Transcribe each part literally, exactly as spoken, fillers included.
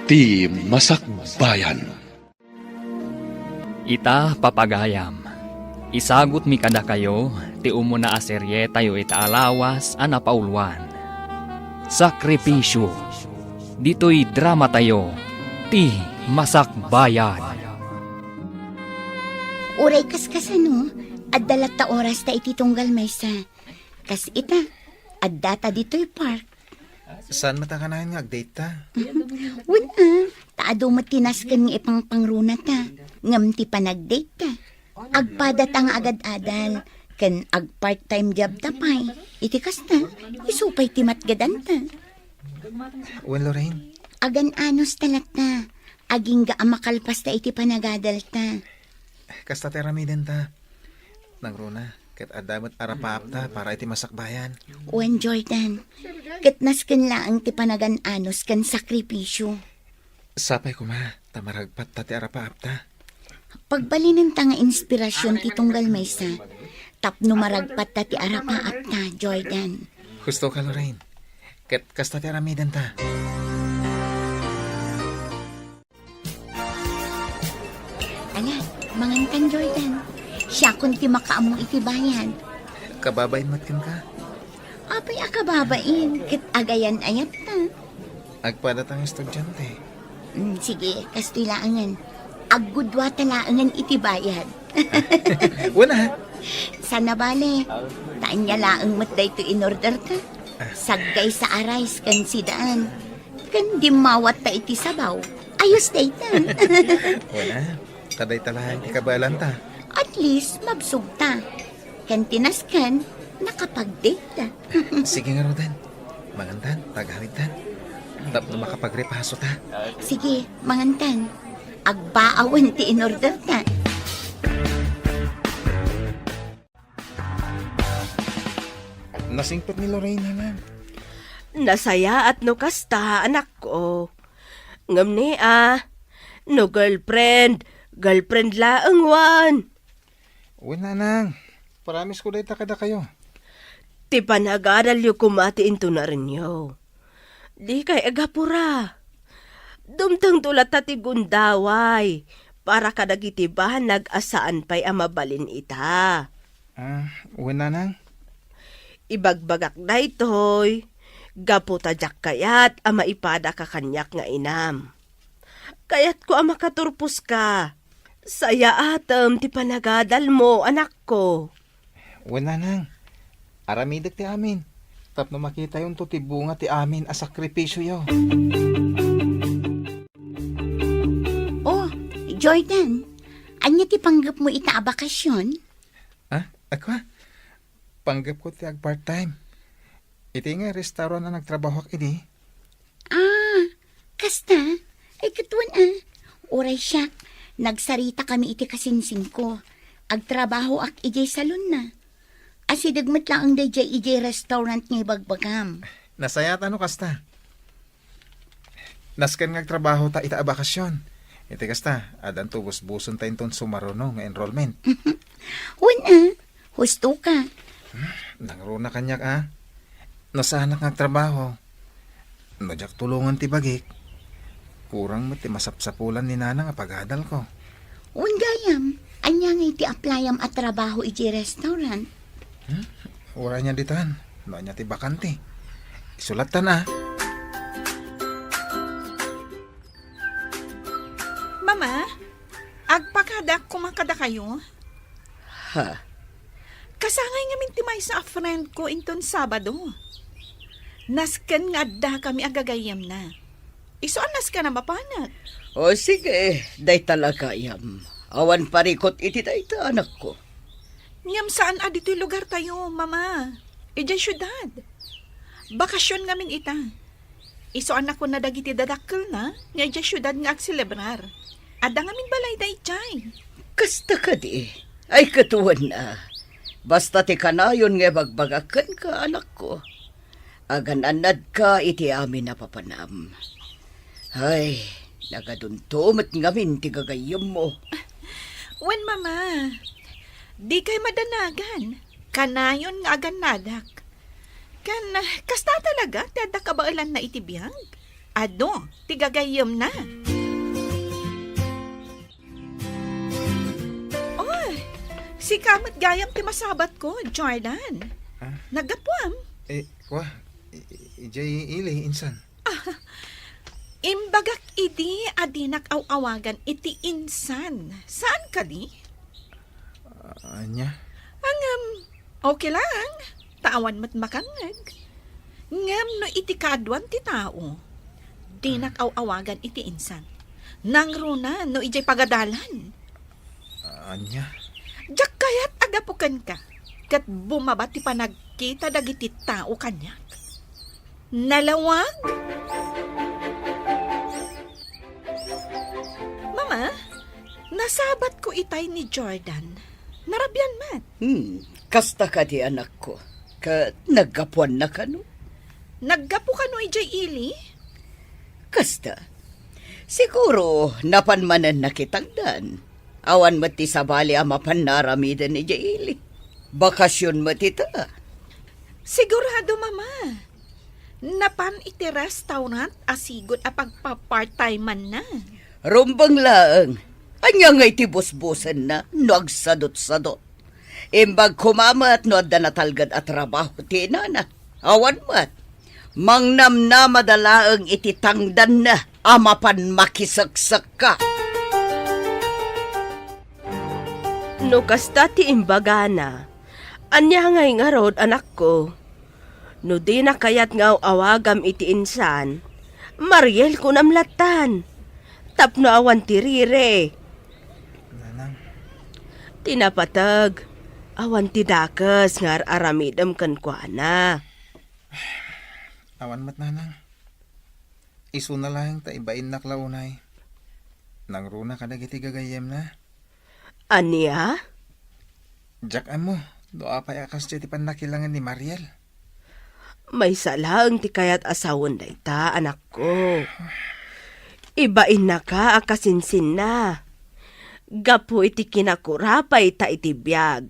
Ti Masakbayan. Ita, papagayam, isagutmi kadakayo ti umuna a serietayo ita a lawas a napauluan, Sakripisyo. Ditoy dramatayo, Ti Masakbayan. Uray kaskasano, adda latta orasta iti tunggal maysa. Kas ita, addata ditoy park. Saan met a kanayon nga agdate ta? Wen a, ta adu met ti nasken nga ipangpangrunata, ngem ti panagdate ta, agpadata nga agad-adal, ken agpart-time job ta pay. Iti kasta, isu pay ti matgedanta. Wen, Lorraine? Agan-anos ta latta, agingga a makalpasta iti panagadalta. Kasta ti aramidenta. Nangruna, ket adda met arapaapta para iti masakbayan. Wen, Jordan, ket nasken laeng ti panagan-anos ken sakripisyo. Sapay koma, ta maragpatta ti arapaapta. Pagbalinenta nga inspirasyon ti tunggal maysa, tapno maragpatta ti arapaapta, Jordan. Husto ka, Lorraine. Ket kasta ti aramidenta. Ala, mangankan, Jordan. Siakon ti makaammo iti bayad. Kababain met kenka? Apay a kababain, ket agayan-ayatta. Agpadata nga estudiante. Mm, sige, kastoy laengen. Aggudua ta laengen iti bayad. Wen a. Saan a bale, ta ania laeng met daytoy in-order ta. Saggaysa a rice ken sidaan. Ken dimmawatta iti sabaw. Ayos dayta. Wen a, ta dayta laeng ti kabaelanta. At least, mabsogta. Ken ti nasken, nakapag-date ta. Sige ngaruden. Mangantan, ta agawidtan. Tapno makapagripaso ta. Sige, mangantan. Agbaawen ti in-order ta. Nasingpet ni Lorraine, Nanang. Nasayaat no kasta, anakko. Ngem ni a, no girlfriend, girlfriend laeng wen. Wen, Nanang. Promise ko dayta kadakayo. Ti panagadalyo koma ti intunarenyo. Dikay agapura. Dumtengto latta ti gundaway para kadagiti banag a saan pay a mabalin ita. Ah, wen, Nanang. Ibagbagak daytoy, gapu ta diak kayat a maipadaka kaniak nga inam. Kayatko a makaturposka. Sayaatem ti panagadalmo, anakko. Wen, Nanang. Aramidek ti amin. Tapno makitayonto ti bunga ti amin a sakripisyoyo. Oh, Jordan, ania ti panggepmo ita a bakasyon? Ah, ako? Panggepko ti agpart-time. Iti nga restaurant a nagtrabahoak idi. Ah, kasta? Ay, ket wen a. Uray siak, nagsaritakami iti kasinsingko. Agtrabahoak idiay salonna. Asideg met laeng daydiay idiay restaurant nga ibagbagam. Nasayaat no kasta. Nasken nga agtrabaho ta ita a bakasyon. Iti kasta, addanto busbuson ta inton sumaruno nga enrollment. Wen a, husto ka. Nangruna kaniak a. No saanak nga agtrabaho, no diak tulongen ti bagik, kurang met ti masapsapulan ni Nanang a pagadalko. Wen gayam, ania ngay ti applyam a trabaho iti restaurant? Hmm? Uray ania ditan, no ania ti bakante. Isulattan a. Mama, agpakadak koma kadakayo. Ha? Kasangay ngamin ti maysa a friend ko inton Sabado. Nasken nga addakami a gagayyemna. Isu a nasken a mapanak. O sige, dayta la gayam. Awan parikut iti dayta, anakko. Ngem saan a ditoy lugartayo, Mama. Idiay siudad. Bakasyon ngamin ita. Isu a nakuna dagiti dadakkelna nga idiay siudad nga agselebrar. Adda ngamin balayda idiay. Kasta kadi? Ay, ket wen a. Basta ti kanayon nga ibagbagak kenka, anakko. Agan-annadka iti amin a papanam. Ay, nagadunto met ngamin ti gagayyemmo. Wen, Mama, dikay madanagan. Kanayon nga agannadak. Ken, kasta talaga ti adda kabaelanna iti biag? adu ti gagayyemna. Oh, sika met gayam ti masabatko, Jordan. Ah? Naggapuam? Eh, wa, i-, i-, ijay ili, insan. Ah, imbagak idi a dinak aw-awagan iti insan. Saan kadi? Ah, ania? Ngem, okay lang. Ta awan met makangngeg. Ngem no iti kaaduan ti tao, dinak aw-awagan iti insan. Nangruna no ijay pagadalan. Ah, ania? Diak kayat a gapu kenka, ket bumaba ti panagkita dagiti tao kaniak. Nalawag? Mama, nasabatko itay ni Jordan. Narabian met. Hmm, kasta kadi, anakko? Ket naggapuanna kano? Naggapu kano idiay ili? Kasta. Siguro, napan manen nakitangdan. Awan met ti sabali a mapan naaramiden idiay ili. Bakasion met ita. Sigurado, Mama. Napan iti restaurant a sigud a pagpa-part-time-anna. Rumbeng laeng. Ania ngay ti busbusenna no agsadutsadut? Imbag koma met no adda natalged a trabaho ti inana. Awan met. Mangnamnamada laeng iti tangdanna a mapan makiseksekka. No kasta ti imbagana, ania ngay ngarud, anakko? No dina kayat nga aw-awagam iti insan, Mariel kunam lattan. Tapno awan ti rire. Nanang. Ti napateg, awan ti dakes nga ar-aramidem kenkuana. Awan met, Nanang. Isuna laeng ta ibainnak la unay. Nangruna kadagiti gagayyemna. Ania? Diak ammo no apay a kasdiay ti pannakilangen ni Mariel. Maysa laeng ti kayat a sawen dayta, anakko. Ibainnaka a kasinsinna. Gapu iti kinakurapay ta iti biag.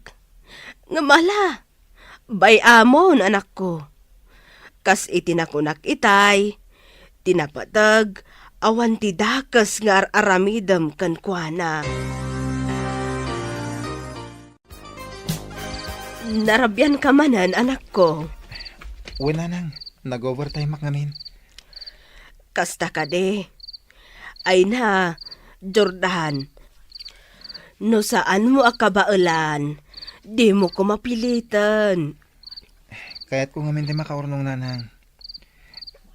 Ngem ala, bay-amon, anakko. Kas iti nakunak itay, ti napateg, awan ti dakes nga ar-aramidem kenkuana. Narabianka manen, anakko. Wen, Nanang, nag-overtime-ak ngamin. Kasta kadi. Ay na, Jordan. No saanmo a kabaelan, dimo ko mapiliten. Kayatko ngamin ti makaurnong, Nanang.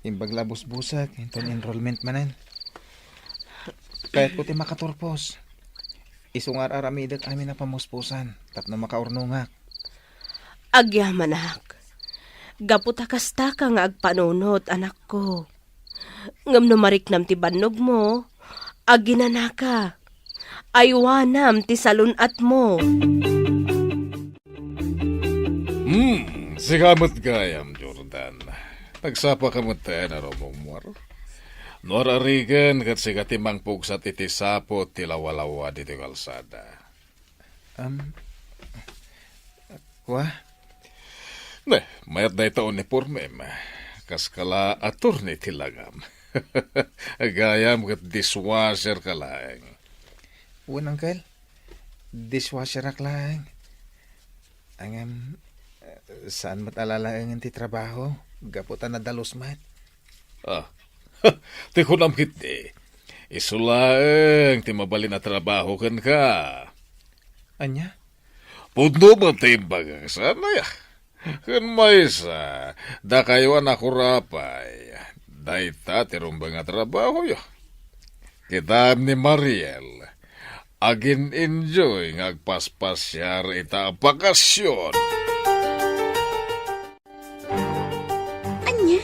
Imbag la a busbusek, inton enrollment manen. Kayatko ti makaturpos. Isu nga ar-aramidek amin a pamuspusan, tapno makaurnongak. Agyamanak. Gapu ta kastaka nga agpanunot, anakko. Ngem no mariknam ti bannogmo, aginanaka. Aywanam ti salun-atmo. Hmm, sika met gayam, Jordan. Nagsapaka met a rummuar. No ar-arigen ket sika ti mangpugsat iti saput ti lawalawa ditoy kalsada. Am, kua? Ne, mayat dayta unipormem. Kaska la attorney ti langam. Gayam ket dishwasher ka laeng. Wen, uncle. Dishwasherak laeng. Ngem, saan met a lalaengen ti trabaho, gapu ta nadalus met. Ah, ti kunam ketdi, isu laeng ti mabalin a trabaho kenka. Ania? Pudno met ti imbagak, saan aya? Ken maysa, dakayo a nakurapay, dayta ti rumbeng a trabahoyo. Kitaem ni Mariel, agin-enjoy nga agpaspasiar ita a bakasion. Ania?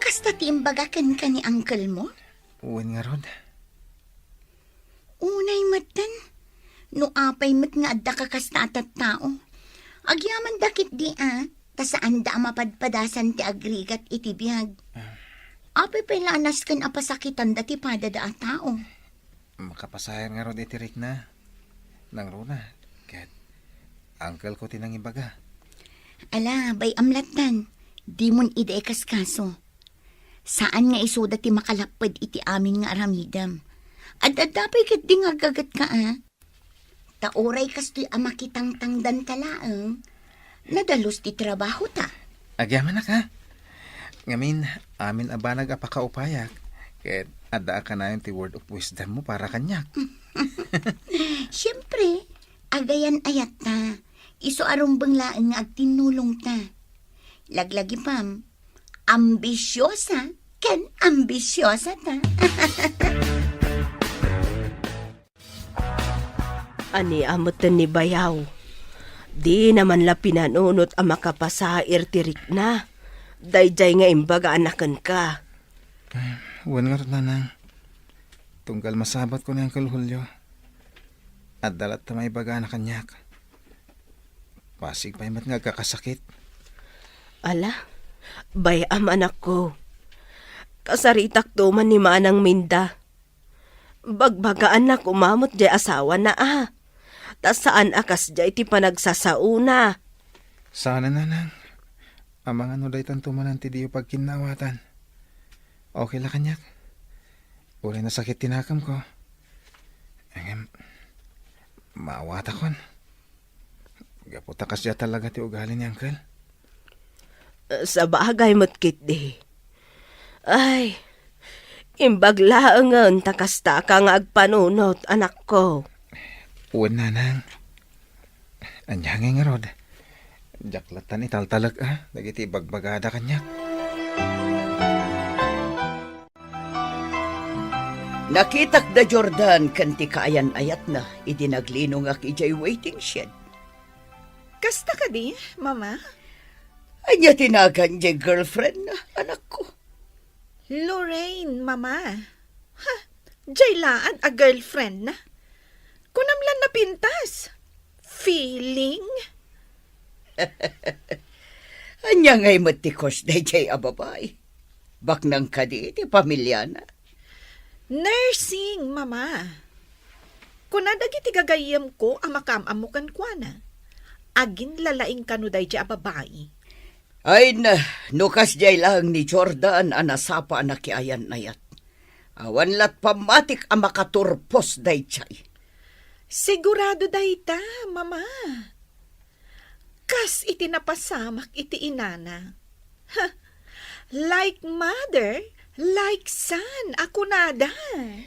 Kasta ti imbaga kenka ni uncle mo? Wen ngarud. Unay metten, no apay met nga adda ka kasta a tattao. Agyamanda ketdi a, ta saanda a mapadpadasan ti agrigat iti biag. Ah. Apay pay la a nasken a pasakitanda ti padada a tao? Makapasaher ngarud iti rikna. Nangruna, ket uncle ko ti nangibaga. Ala, bay-am lattan. Dimon idi ikaskaso. Saan nga isuda ti makalapped iti amin nga aramidem. Ad-adda pay ketdi nga aggagetka, a? Ta uray kastoy a makitangtangdanta laeng, nadalus ti trabahota. Agyamanak, a? Ngamin, amin a banag a pakaupayak, ket adda a kanayon ti word of wisdom mo para kaniak. Siempre, agayan-ayatta, isu a rumbeng laeng nga agtinnulongta. Laglagipem, ambisiosa ken ambisiosata. Ania metten ni Bayaw? Dina man la pinanunot a makapasair ti rikna. Daydiay nga imbaga a nakenka. Ay, wen ngarud, Nanang. Tunggal masabatko ni Uncle Julio, adda latta maibagana kaniak. Pasig pay met nga agkakasakit. Ala, bay-am, anakko. Kasaritakto man ni Manang Minda. Bagbagaanna koma met diay asawana, a. Ta saan a kasdiay ti panagsasaona. Saan a, Nanang. Amangan no daytanto manen ti diyo pagkinnaawatan. Okay la kaniak. Uray nasakit ti nakemko. Ngem, maawatakon. Gapu ta kasdiay talaga ti ugali ni Uncle. Sabagay met ketdi. Ay, imbag laengen ta kastaka nga agpanunot, anakko. Wen, Nanang. Ania ngay ngarud? Diak lattan italtalek, a, dagiti ibagbagada kaniak. Nakitak da Jordan ken ti kaayan-ayatna idi naglinongak idiay waiting shed. Kasta kadi, Mama? Ania ti nagan diay girlfriend, anakko? Lorraine, Mama. Ha, diay laad a girlfriend na. Kunam lan napintas. Feeling? Ania ngay met ti cause daydiay a babai? Baknang kadi ti pamiliana? Nursing, Mama. Kuna dagiti gagayyemko a makaam-ammo kenkuana, aginlalaing kano daydiay a babai. Ay na, no kasdiay laeng ni Jordan a nasapa a nakiayan-ayat, awan lat pammatik a makaturpos daydiay. Sigurado dayta, Mama. Kas iti napasamak iti inana. Ha, like mother, like son a kunada.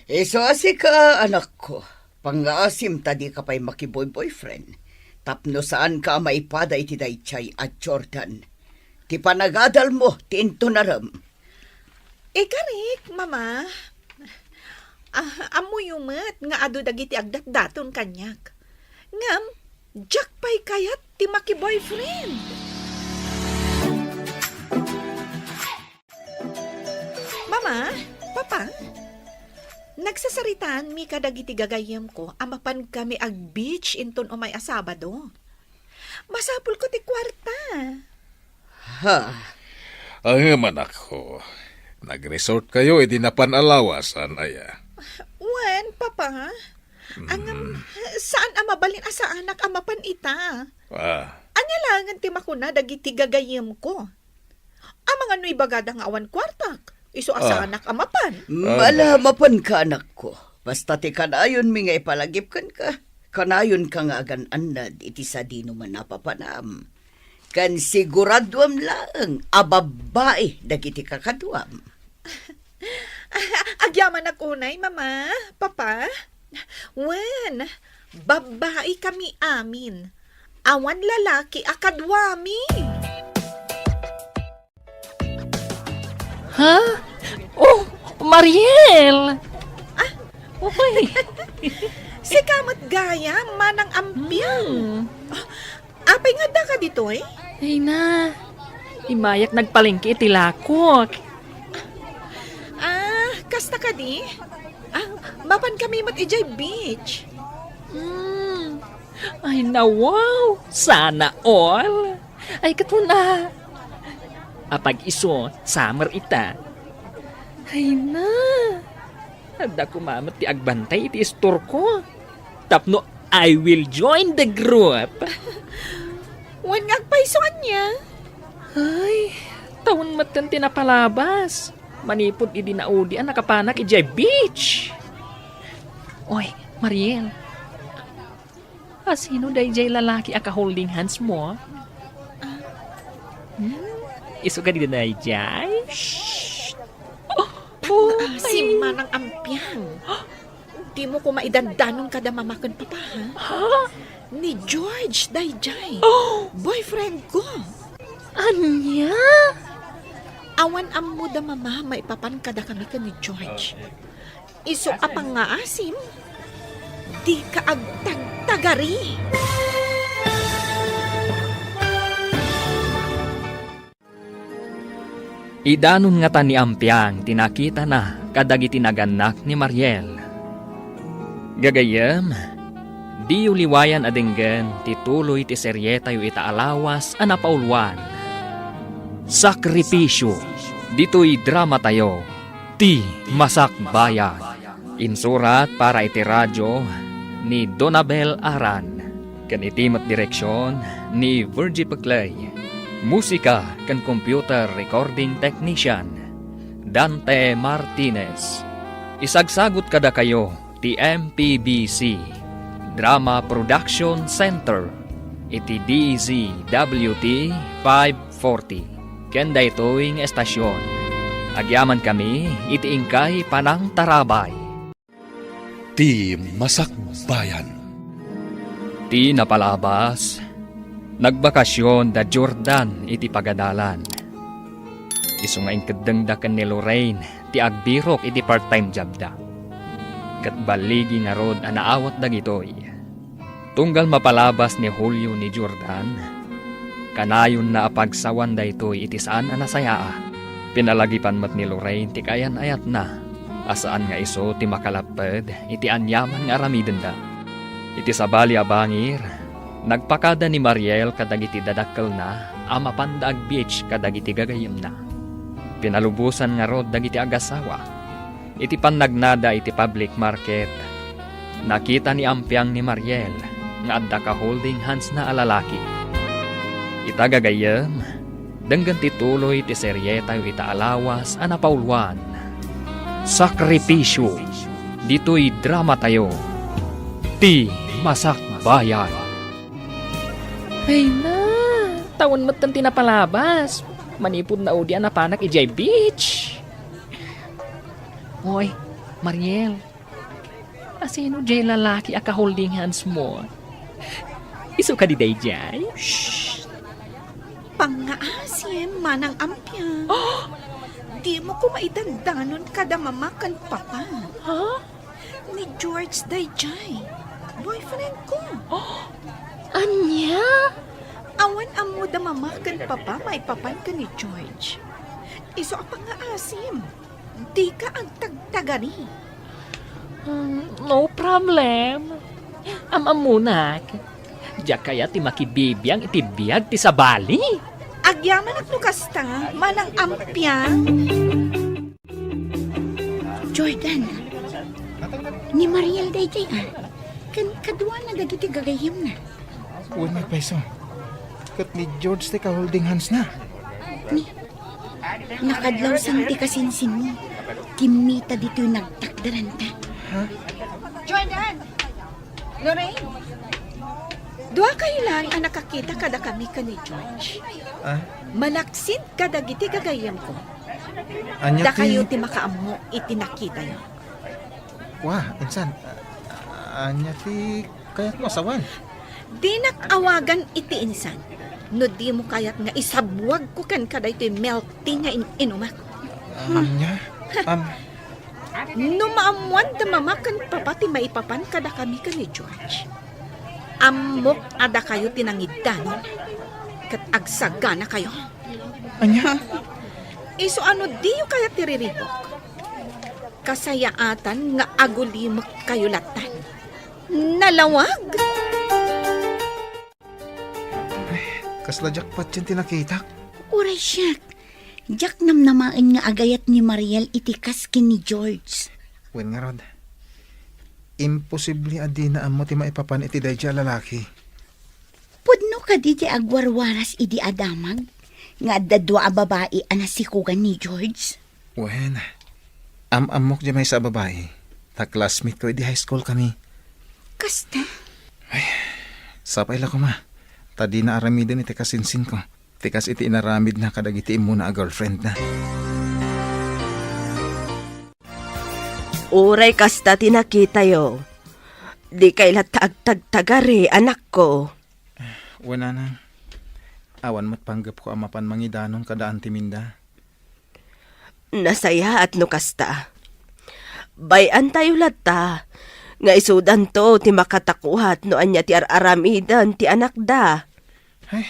Isu a sika, anakko, pangngaasim ta dika pay makiboy-boyfriend tapno saanka a maipada iti daydiay a Jordan. Ti panagadalmo ti intunarem. Ikarik, Mama. Ah, ammoyo met nga adu dagiti agdatdaton kaniak. Ngem, diak pay kayat ti makiboyfriend. Mama, Papa, nagsasaritaanmi kadagiti gagayyemko a mapankami ag-beach inton umay a Sabado. Masapulko ti kuarta. Ha? Ngem, anakko, nag-resort kayo idi napan a lawas, saan aya? Wen, Papa. Ngem, saan a mabalin a saanak a mapan ita. Ah. Ania laengen ti makuna dagiti gagayyemko? Amangan no ibagada nga awan kuartak, isu a saanak a mapan. Ala, mapanka, anakko. Basta ti kanayonmi nga ipalagip kenka, kanayonka nga agan-annad iti sadino man a papanam. Ken siguraduam laeng a babbai dagiti kakaduam. Agyamanak unay, Mama, Papa. Wen, babbai kami amin. Awan lalaki a kaduami. Ha? Oh, Mariel! Ah? Uy! Sika met gayam, manang Ampiang. Hmm. Ah, apay nga addaka ditoy? Ay na, immayak nagpalengke iti lakok. Ah, kasta kadi? Ah, mapan kami met idiay beach. Hmm. Ay na, wow! Sana all! Ay, katuna. Apag isu, summer ita. Ay na. Adda koma met ti agbantay iti istorko. Tapno I will join the group. Wen nga agpayso ania? Ay, tawen metten ti napalabas. Manipud idi naudi a nakapanak idiay beach. Oy, Mariel. Asino daydiay lalaki a ka-holding hands mo? Hmm? Isu kadi daydiay? Shh! Pangngaasim, Manang Ampiang. Dimo koma idandanon kada mama ken papa, ha? Ha? Ni George daydiay. Boyfriend ko. Ania? Awan ammo da mama maipapan kadakami ken ni George. Isu a pangngaasim, dika agtagtagari. Idanon ngata ni Ampiang ti nakitana kadagiti nagannak ni Mariel. Gagayyem, diyo liwayan a denggen ti tuloy ti serietayo ita a lawas a napauluan, Sakripisyo. Ditoy dramatayo, Ti Masakbayan. Insurat para iti radio ni Donabel Aran, ken iti met direksion ni Virgie Peclay. Musika ken computer recording technician, Dante Martinez. Isagsagut kadakayo ti M P B C Drama Production Center iti D Z W T five forty. Ken daytoy nga estasion, agyamankami iti inkay panangtarabay. Ti Masakbayan. Ti napalabas, nagbakasion da Jordan iti pagadalan. Isu nga inkeddengda ken ni Lorraine ti agbirok iti part-time jobda. Ket balligi ngarud a naawat dagitoy. Tunggal mapalabas ni Julio ni Jordan, kanayonna a pagsawan daytoy iti saan a nasayaat. Pinalagipan met ni Lorraine ti kaayan-ayatna a saan nga isu ti makalapped iti aniaman nga aramidenda. Iti sabali a bangir, nagpakada ni Mariel kadagiti dadakkelna a mapanda agbeach kadagiti gagayyemna. Pinalubosan ngarud dagiti agassawa. Iti pannagnada iti public market, nakita ni Ampiang ni Mariel nga adda ka-holding handsna a lalaki. Ita gagayyem, denggen ti tuloy ti serietayo ita a lawas a napauluan, Sakripisyo. Ditoy dramatayo, Ti Masakbayan. Ay na, tawen metten ti napalabas. Manipud naudi a napanak idiay beach. Oy, Mariel, asino diay lalaki a ka-holding hands mo? Isu kadi daydiay? Shh! Pangngaasim, Manang Ampiang. Dimo koma idandanon kada mama ken papa. Ha? Ni George daydiay. Boyfriend ko. Ania? Awan ammo da mama ken papa maipapan ken ni George. Isu a pangngaasim. Dika agtagtagari. Hmm, no problem. Am-ammonak. Diak kayat ti makibibiang iti biag ti sabali. Agyamanak no kasta, Manang Ampiang. Jordan, ni Mariel daydiay, a. Ken kaduana dagiti gagayyemna. Wen, maypayso. Ket ni George ti ka-holding handsna. Ni, nakadlawsan ti kasinsinmo. Kimmita ditoy nagtakderanta. Ha? Jordan! Lorraine! Dua kayo laeng a nakakita kadakami ken ni George. Ah? Manaksid kadagiti gagayyemko. Ania ti... Dakayo ti makaammo iti nakitayo. Wa, insan. A-, ania ti kayatmo a sawen? Dinak awagan iti insan no dimo kayat nga isabwagko kenka daytoy milk tea nga in-inumak. Ania? Am- No maammoan da mama ken papa ti maipapan kadakami ken ni George, ammok a dakayo ti nangiddanon ket agsaganakayo. Ania? Isu a no diyo kayat ti riribuk, kasayaatan nga agulimekkayo lattan. Nalawag! Kasla diak patien ti nakitak. Uray siak. Diak namnamaen nga agayat ni Mariel iti kas ken ni George. Wen ngarud, imposible a dina ammo ti maipapan iti daydiay a lalaki. Pudno kadi ti agwarwaras idi a damag nga adda dua a babai a nasikogan ni George? Wen, am-ammok diay maysa a babai. Ta classmate ko idi high school kami. Kasta? Sapay la koma. Ta dina aramiden iti kasinsin ko. Ti kas iti inaramidna kadagiti immuna a girlfriend na. Uray kasta ti nakitayo, dikay latta agtagtagari, anakko. Wen, nanang, awan met panggepko a mapan mangidanon kada Auntie Minda. Nasayaat no kasta. Bay-antayo latta nga isudanto ti makatakuat no ania ti ar-aramiden ti anakda. Ay,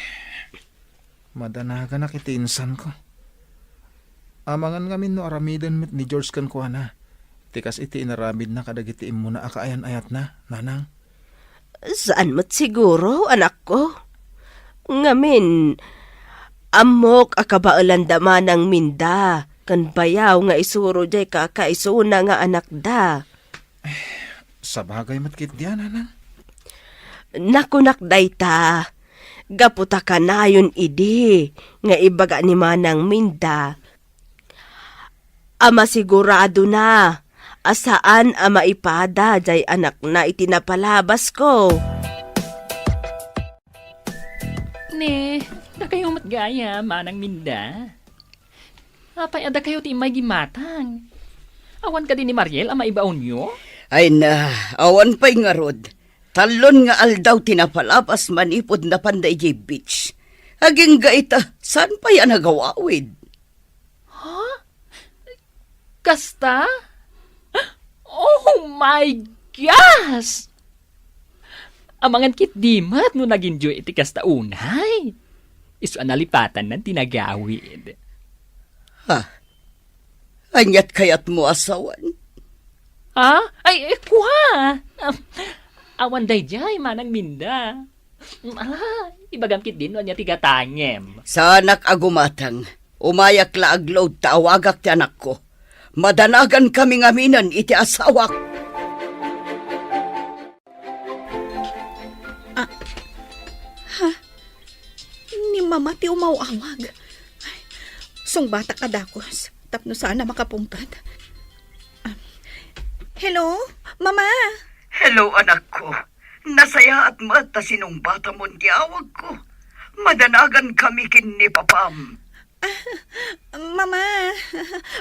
madanaganak iti insanko. Amangan ngamin no aramiden met ni George kenkuana ti kas iti inaramidna kadagiti immuna a kaayan-ayatna, nanang. Saan met siguro, anakko. Ngamin, ammok a kabaelanda Manang Minda ken bayaw nga isuro diay kakaisuna nga anakda. Sabagay met ketdi, nanang. Nakunak dayta, gapu ta kanayon idi nga ibaga ni Manang Minda a masiguradona a saan a maipada jay anakna iti napalabasko. Ne, dakayo met gayam, Manang Minda. Apay a dakayo ti immay gimatang? Awan kadi ni Mariel a maibaonyo? Ay na, awan pay ngarud. Tallon nga aldaw ti napalabas manipud napanda idiay beach. Agingga ita, saan pay a nagawawid? Ha? Kasta? Oh my gosh! Amangan ketdi met no nag-enjoy iti kasta unay. Isu a nalipatanna ti nagawid. Ha? Aniat kayatmo a sawen? Ha? Ay, eh, kua! Awan daydiay, Manang Minda. Ala, ibagam ketdi no ania ti gatangem. Saanak a gumatang. Umayak la agload ta awagak ti anakko. Madanagankami ngaminen iti asawak. Ah, ha? Ni Mama ti umaw-awag. Ay, sungbatak a dakes tapno saan a makapungpet. Ah, hello, Mama? Hello, anakko. Nasayaat met ta sinungbatamon ti awagko. Madanagankami ken ni Papam. Ah, Mama,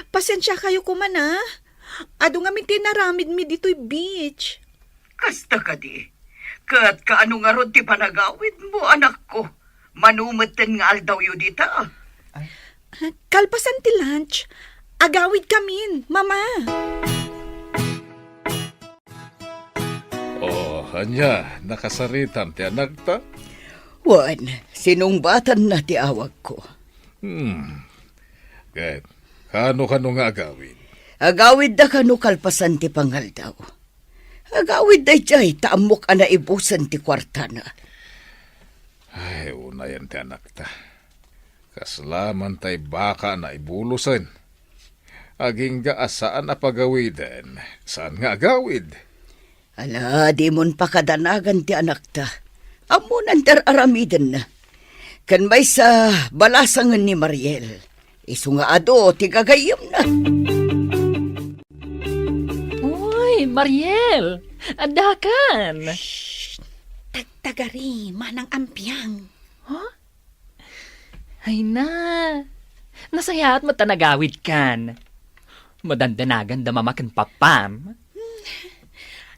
pasensiakayo koma, a. Adu ngamin ti inaramidmi ditoy beach. Kasta kadi? Ket kaano ngarud ti panagawidmo, anakko? Mano metten nga aldawyo dita? Kalpasan ti lunch, agawidkamin, Mama. Oh, ania, nakasaritam ti anakta? Wen, sinungbatanna ti awagko. Hmm. Ket, kano-kano nga agawid? Agawidda kano kalpasan ti pangaldaw. Agawidda idiay ta ammok a naibusen ti kuartana. Ay, unayen ti anakta. Kasla man tay baka a naibulosen. Agingga a saan a pagawiden, saan nga agawid. Ala, dimon pakadanagan ti anakta. Ammonan ti ar-aramidenna. Ken maysa, balasangen ni Mariel. Isu nga adu ti gagayyemna. Uy, Mariel! Addakan! Shh! Tagtagari, Manang Ampiang. Huh? Ay na, nasayaat met ta nagawidkan. Madandanaganda Mama ken Papam. Hmm.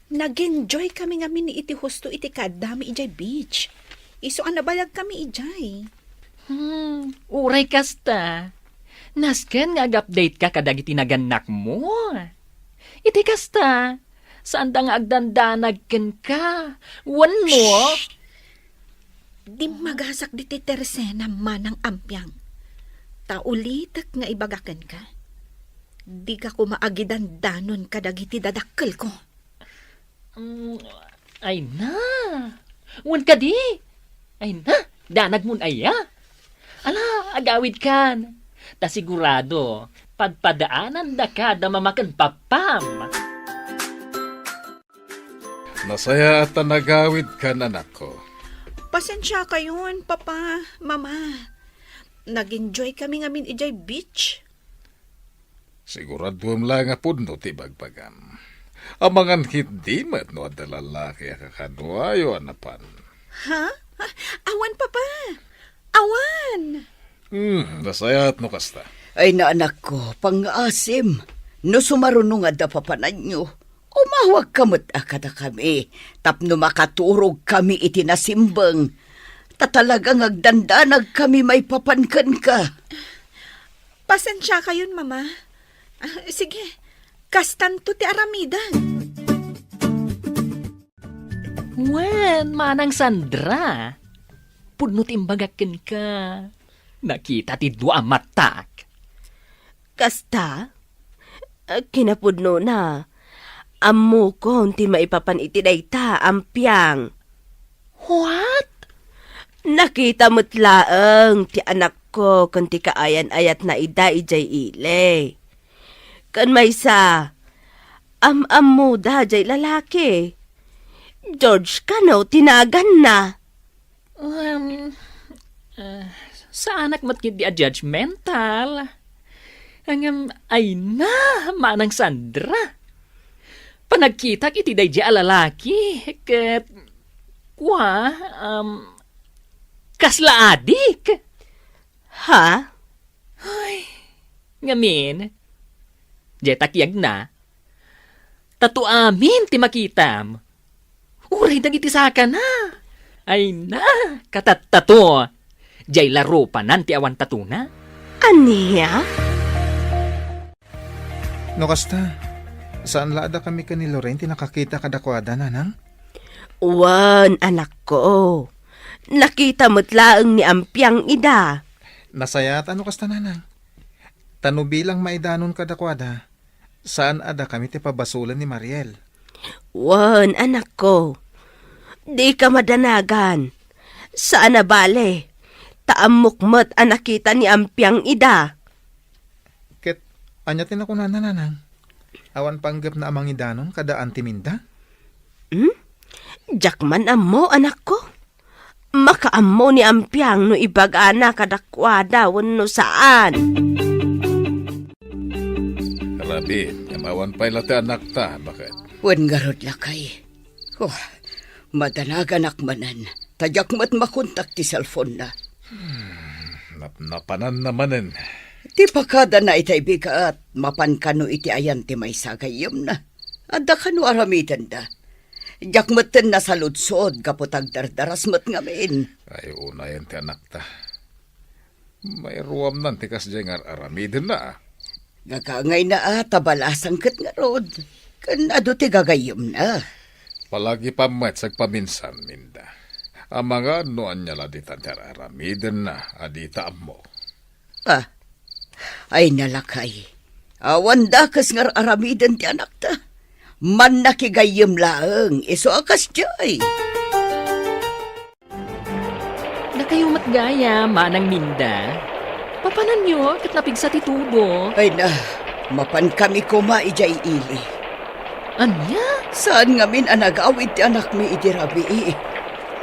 Nag-enjoy kami ngamin iti husto iti kaaddami idiay beach. Isu a nabayagkami idiay. Hmm, uray kasta. Nasken nga ag-update ka kadagiti nagannakmo. Iti kasta, saanda nga agdandanag kenka. Wenno? Shh! Dimmagasak ditoy Teresena, Manang Ampiang. Ta ulitek nga ibaga kenka, dika koma agidandanon kadagiti dadakkelko. Mm, ay na. Wen kadi? Ay na, danagmon aya? Ala, agawidkan. Ta sigurado, padpadaanandaka da Mama ken Papam. Nasayaat ta nagawidkan, anakko. Pasensiakayon, Papa, Mama. Nag-enjoy kami ngamin idiay beach. Siguraduem laeng a pudno ti ibagbagam. Amangan ketdi met no adda lalaki a kakaduayo a napan. Ha? Ah, awan, Papa. Awan. Hmm, nasayaat no kasta. Ay, anakko, pangngaasim. No sumaruno nga adda papananyo, umawagka met a kadakami tapno makaturogkami iti nasimbeng. Ta talaga nga agdandanagkami maipapan kenka. Pasensiakayon, Mama. Ah, sige, kastanto ti aramidek. Wen, Manang Sandra, pudno ti imbagak kenka. Nakita ti dua a matak. Kasta? Ah, kinapudnona, ammokon ti maipapan iti dayta a ampiang. What? Nakita met laeng ti anakko ken ti kaayan-ayatna ida idiay ili. Ken maysa, am-ammoda jay lalaki. George kano ti naganna? Um, ah, saanak met ketdi a judgmental. Ngem, ay na, Manang Sandra. Panagkitak iti daydiay a lalaki, ket, kua, um, kasla adik. Ha? Ay, ngamin, diay takiagna, tato amin ti makitam. Uray dagiti sakana. Ay na, katattato. Diay la rupanan ti awan tatona. Ania? No kasta, saan la a dakami ken ni Lorraine ti nakakita kadakuada, nanang? Wen, anakko. Nakita met laeng ni Ampiang ida. Nasayaat a no kasta, nanang. Ta no bilang maidanon kadakuada, saan a dakami ti pabasolen ni Mariel. Wen, anakko. Dika madanagan. Saan a bale. Ta ammok met a nakita ni Ampiang ida. Ket ania ti nakunana, nanang? Awan panggepna a mangidanon kada Auntie Minda? Hmm? Diak man ammo, anakko. Makaammo ni Ampiang no ibagana kadakuada wenno saan. Rabii, ngem awan pay la ti anakta, baket? Wen ngarud, lakay. Oh, madanaganak manen, ta diak met makontak ti cellphone-na. Hmm, napnapananna manen. Ti pakadana itay bigat, mapan kano iti ayan ti maysa a gayyemna. Adda kano aramidenda. Diak metten nasaludsod gapu ta agdardaras met ngamin. Ay, unayen ti anakta. Mairuamnan ti kasdiay nga ar-aramidenna. Gagangayna a ta balasang ket ngarud, ken adu ti gagayyemna. Palagipam met sagpaminsan, Minda. Amangan no ania la ditan ti ar-aramidenna a dita ammo. Ah, ay na, lakay. Awan dakes nga ar-aramiden ti anakta. Mannakigayyem laeng, isu a kasdiay. Dakayo met gayam, Manang Minda. Papananyo ket napigsa ti tudo. Ay na, mapankami koma idiay ili. Ania? Saan ngamin a nagawid ti anakmi idi rabii.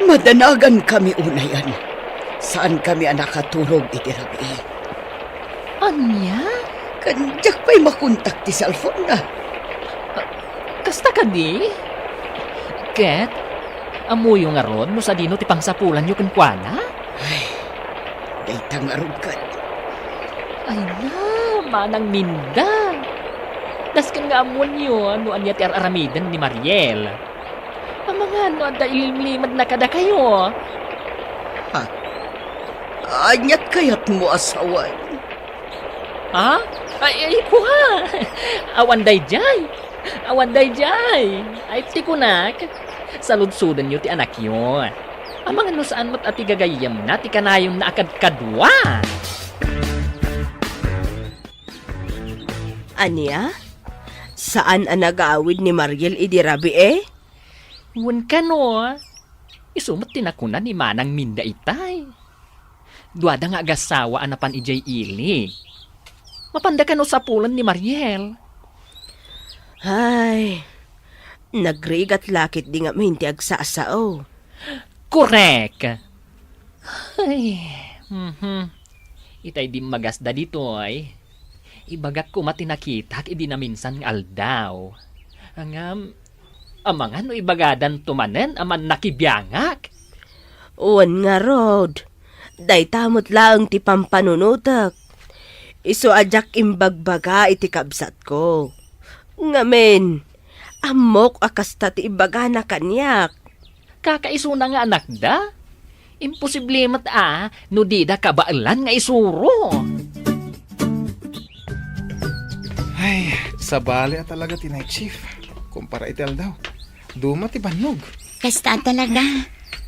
Madanagankami unayen. Saankami a nakaturog idi rabii. Ania? Ken diak pay makontak ti cellphone-na. Kasta kadi? Ket, ammoyo ngarud no sadino ti pangsapulanyo kenkuana? Ay, dayta ngarud ket. Ay na, Manang Minda. Dasken nga ammoenyo no ania ti ar-aramiden ni Mariel. Amangan no adda ilimlimedna kadakayo. Ha? Aniat kayatmo a sawen? Ha? Ay, ay, kua! Awan daydiay! Awan daydiay! Ay, ti kunak, saludsodenyo ti anakyo. Amangan no saan met a ti gagayyemna ti kanayonna a kadkadua. Ania? Saan a nagawid ni Mariel idi rabii? Wen kano, isu met ti nakuna ni Manang Minda itay. Duada nga agasawa a napan idiay ili. Mapanda kano sapulen ni Mariel? Ay, nagrigat la ketdi ngamin ti agsasao. Korek! Ay, mhm. Itay dimmagasda ditoy. Ibagak koma ti nakitak idi naminsan nga aldaw. Ngem, amangan no ibagadanto manen a mannakibiangak? Wen ngarud, dayta met laeng ti pampanunotek. Isu a diak imbagbaga iti kabsatko. Ngamin, ammok a kasta ti ibagana kaniak. Kakaisuna nga anakda? Imposible met a no dida kabaelan nga isuro. Ay, sabali a talaga ti night shift. Kumpara iti aldaw, duma ti bannog. Kasta talaga.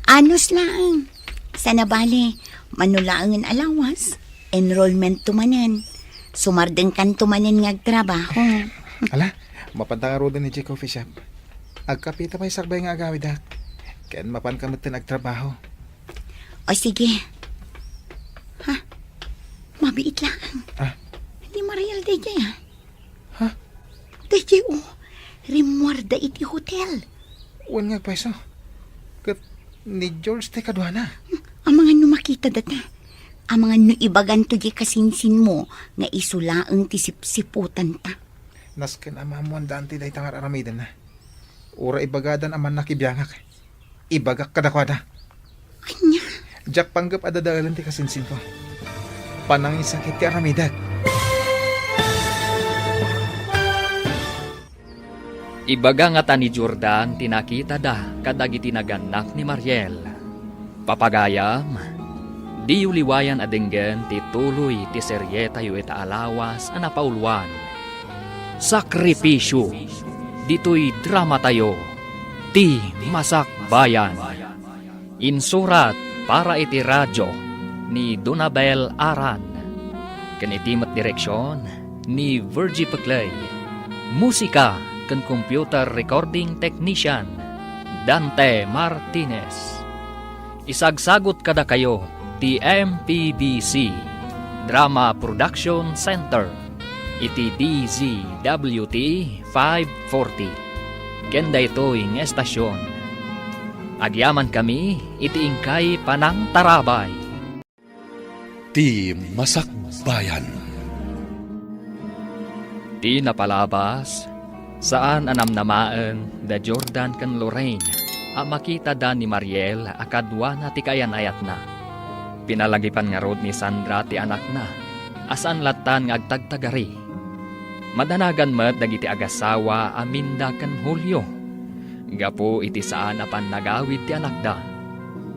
Anus laeng. Sana bale, mano laengen a lawas, enrollment to manen. Sumardengkan to manen nga agtrabaho. Ala, mapanta ngaruden idiay coffee shop. Agkapita pay sakbay nga agawidak. Ken mapanka metten agtrabaho. O sige. Ha? Mabiit laeng. Ah? Ni Mariel daydiay, ah. Ha? Daydiay, o. Rimmuarda iti hotel. Wen nga agpayso. Ket ni George ti kaduana. Amangan no makita data. Amangan no ibaganto diay kasinsinmo nga isu laeng ti sipsiputanta. Nasken a maammoan da anti dayta nga ar-aramidenna. Uray ibagadan a mannakibiangak, ibagak kadakuada. Ania? Diak panggep a dadaelen ti kasinsinko. Panangisakit ti aramidek. Ibaga ngata ni Jordan ti nakitada kadagiti nagannak ni Mariel. Papagayam, diyo liwayan a denggen ti tuloy ti serietayo ita a lawas a napauluan, Sakripisyo, ditoy dramatayo, Ti Masakbayan. Insurat para iti radio ni Donabel Aran, ken iti met direksion ni Virgie Peclay. Musika ken computer recording technician, Dante Martinez. Isagsagut kadakayo ti M P B C Drama Production Center iti D Z W T five forty. Ken daytoy nga estasion, agyamankami iti inkay panangtarabay. Ti Masakbayan. Ti napalabas, saan a namnamaen da Jordan ken Lorraine a makitada ni Mariel a kaduana ti kaayan-ayatna. Pinalagipan ngarud ni Sandra ti anakna a saan lattan nga agtagtagari. Madanagan met dagiti agasawa a Minda ken Julio. Gapu iti saan a pannagawid ti anakda.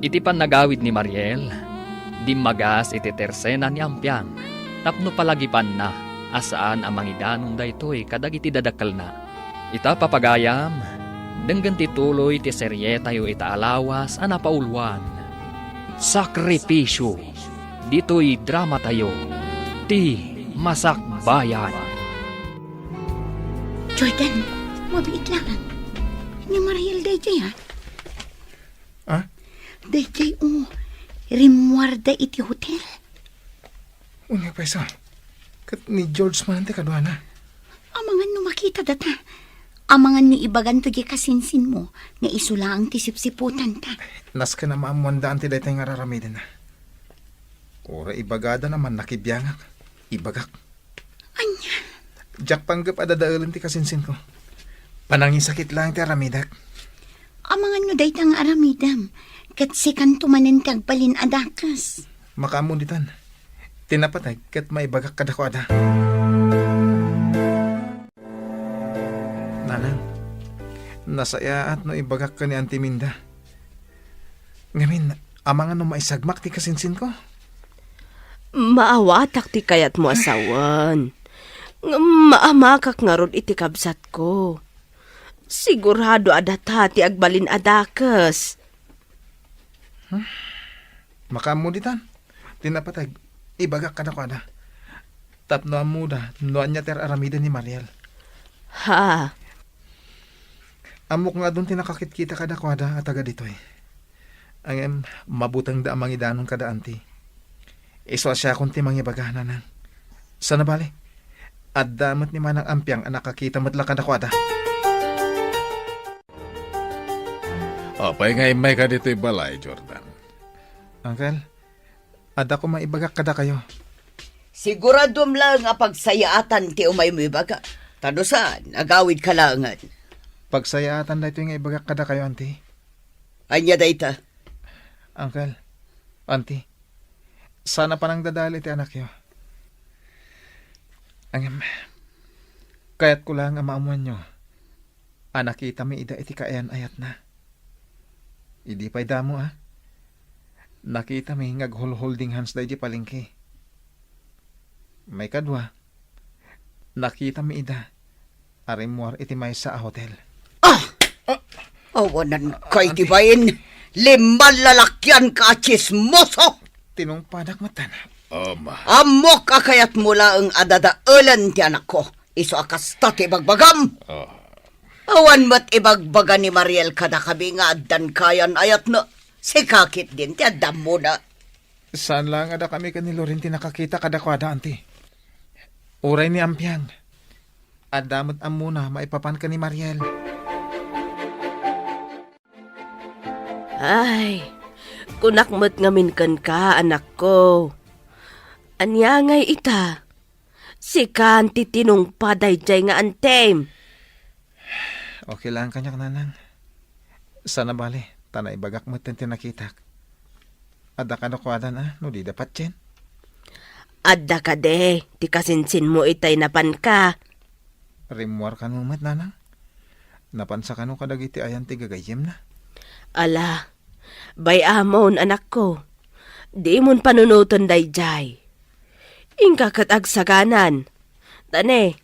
Iti pannagawid ni Mariel, dimmagas iti tersena ni Ampiang tapno palagipanna a saan a mangidanon daytoy kadagiti dadakkelna. Ita, papagayam, denggen ti tuloy ti serietayo ita a lawas a napauluan, Sakripisyo, ditoy dramatayo, Ti Masakbayan. Jordan, mabiit laeng. Ni Mariel daydiay, ha? Ah? Daydiay, o. Rimmuarda iti hotel. Unya, payso. Ket ni George man ti kaduana. Amangan no makita data. Amangan no ibaganto diay kasinsinmo nga isu laeng ti sipsiputanta. Nasken a maammoanda anti daytoy nga ar-aramidenna. Uray ibagada a mannakibiangak, ibagak. Ania? Diak panggep a dadaelen ti kasinsinko. Panangisakit laeng ti aramidek. Amangan no dayta nga aramidem, ket sikanto manen ti agbalin a dakes. Makaammo ditan. Ti napateg ket maibagak kadakuada. Nanang, nasayaat no ibagak ken ni Auntie Minda. Ngamin, amangan no maisagmak ti kasinsinko? Maawatak ti kayatmo a sawen. Ngem maamakak ngarud iti kabsatko. Sigurado a data ti agbalin a dakes. Hmm? Makaammo ditan. Ti napateg, ibagak kadakuada. Tapno ammoda no ania ti ar-aramiden ni Mariel. Ha? Ammok nga adun ti nakakitkita kadakuada a taga ditoy. Ngem mabutengda a mangidanon kada anti. Isu a siakon ti mangibaga, nanang. Sana bale, adda met ni Manang Ampiang a nakakita met la kadakuada. Apay nga immayka ditoy balay, Jordan? Uncle, adda koma ibagak kadakayo. Siguraduem laeng a pagsayaatan ti umaymo ibaga. Ta no saan, agawidka laengen. Pagsayaatan daytoy nga ibagak kadakayo, Auntie. Ania dayta? Uncle, Auntie, saan a panangdadael iti anakyo. Ngem, kayatko laeng a maammoanyo a nakitami ida iti kaayan-ayatna. Idi pay damo, a, nakitami nga aghulholding handsda idiay palengke. Maikadua, nakitami ida a rimmuar iti maysa a hotel. Ah! Awanan kay ti bain. Lima lalakian ka a tsismoso! Tinungpadak metten. Ama. Ammok a kayatmo laeng a dadaelen ti anakko. Isu a kasta ti ibagbagam. Ah. Awan met ibagbaga ni Mariel kadakami nga addan kaayan-ayatna. Sika ketdin ti adda ammona. Saan laeng a dakami ken ni Loren ti nakakita kadakuada, Auntie. Uray ni Ampiang, adda met ammona maipapan ken ni Mariel. Ay, kunak met ngamin kenka, anakko. Ania ngay ita? Sikan ti tinungpa daydiay nga antem. Okay lang kaniak, Nanang. Saan a bale, ta naibagak metten ti nakitak. Adda kadakuada no dida patien? Adda kadi ti kasinsinmo itay napanka? Rimmuar kano met, Nanang. Napansa kano kadagiti ayan ti gagayyemna? Ala, bay-amon, anakko. Dimon panunoten daydiay. Inka ket agsaganan. Ta ne,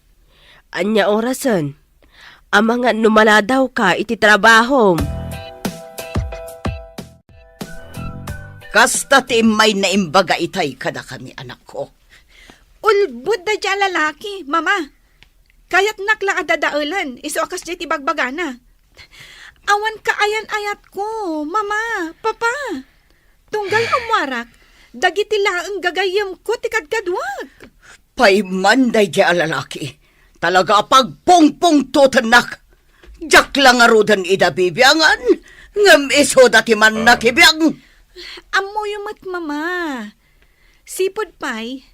ania orasen? Amangan no maladawka iti trabahom. Kasta ti immayna imbaga itay kadakami, anakko. Ulbod daydiay a lalaki, Mama. Kayatnak la a dadaelen, isu a kasdiay ti bagbagana. Awan kaayan-ayatko, Mama, Papa. Tunggal ummuarak, dagiti laeng gagayyemko ti kadkaduak. Pay man daydiay a lalaki, talaga a pagpungpungtotennak. Diak la ngaruden ida bibiangan, ngem isuda ti mannakibiang. Ammoyo met, Mama. Sipud pay,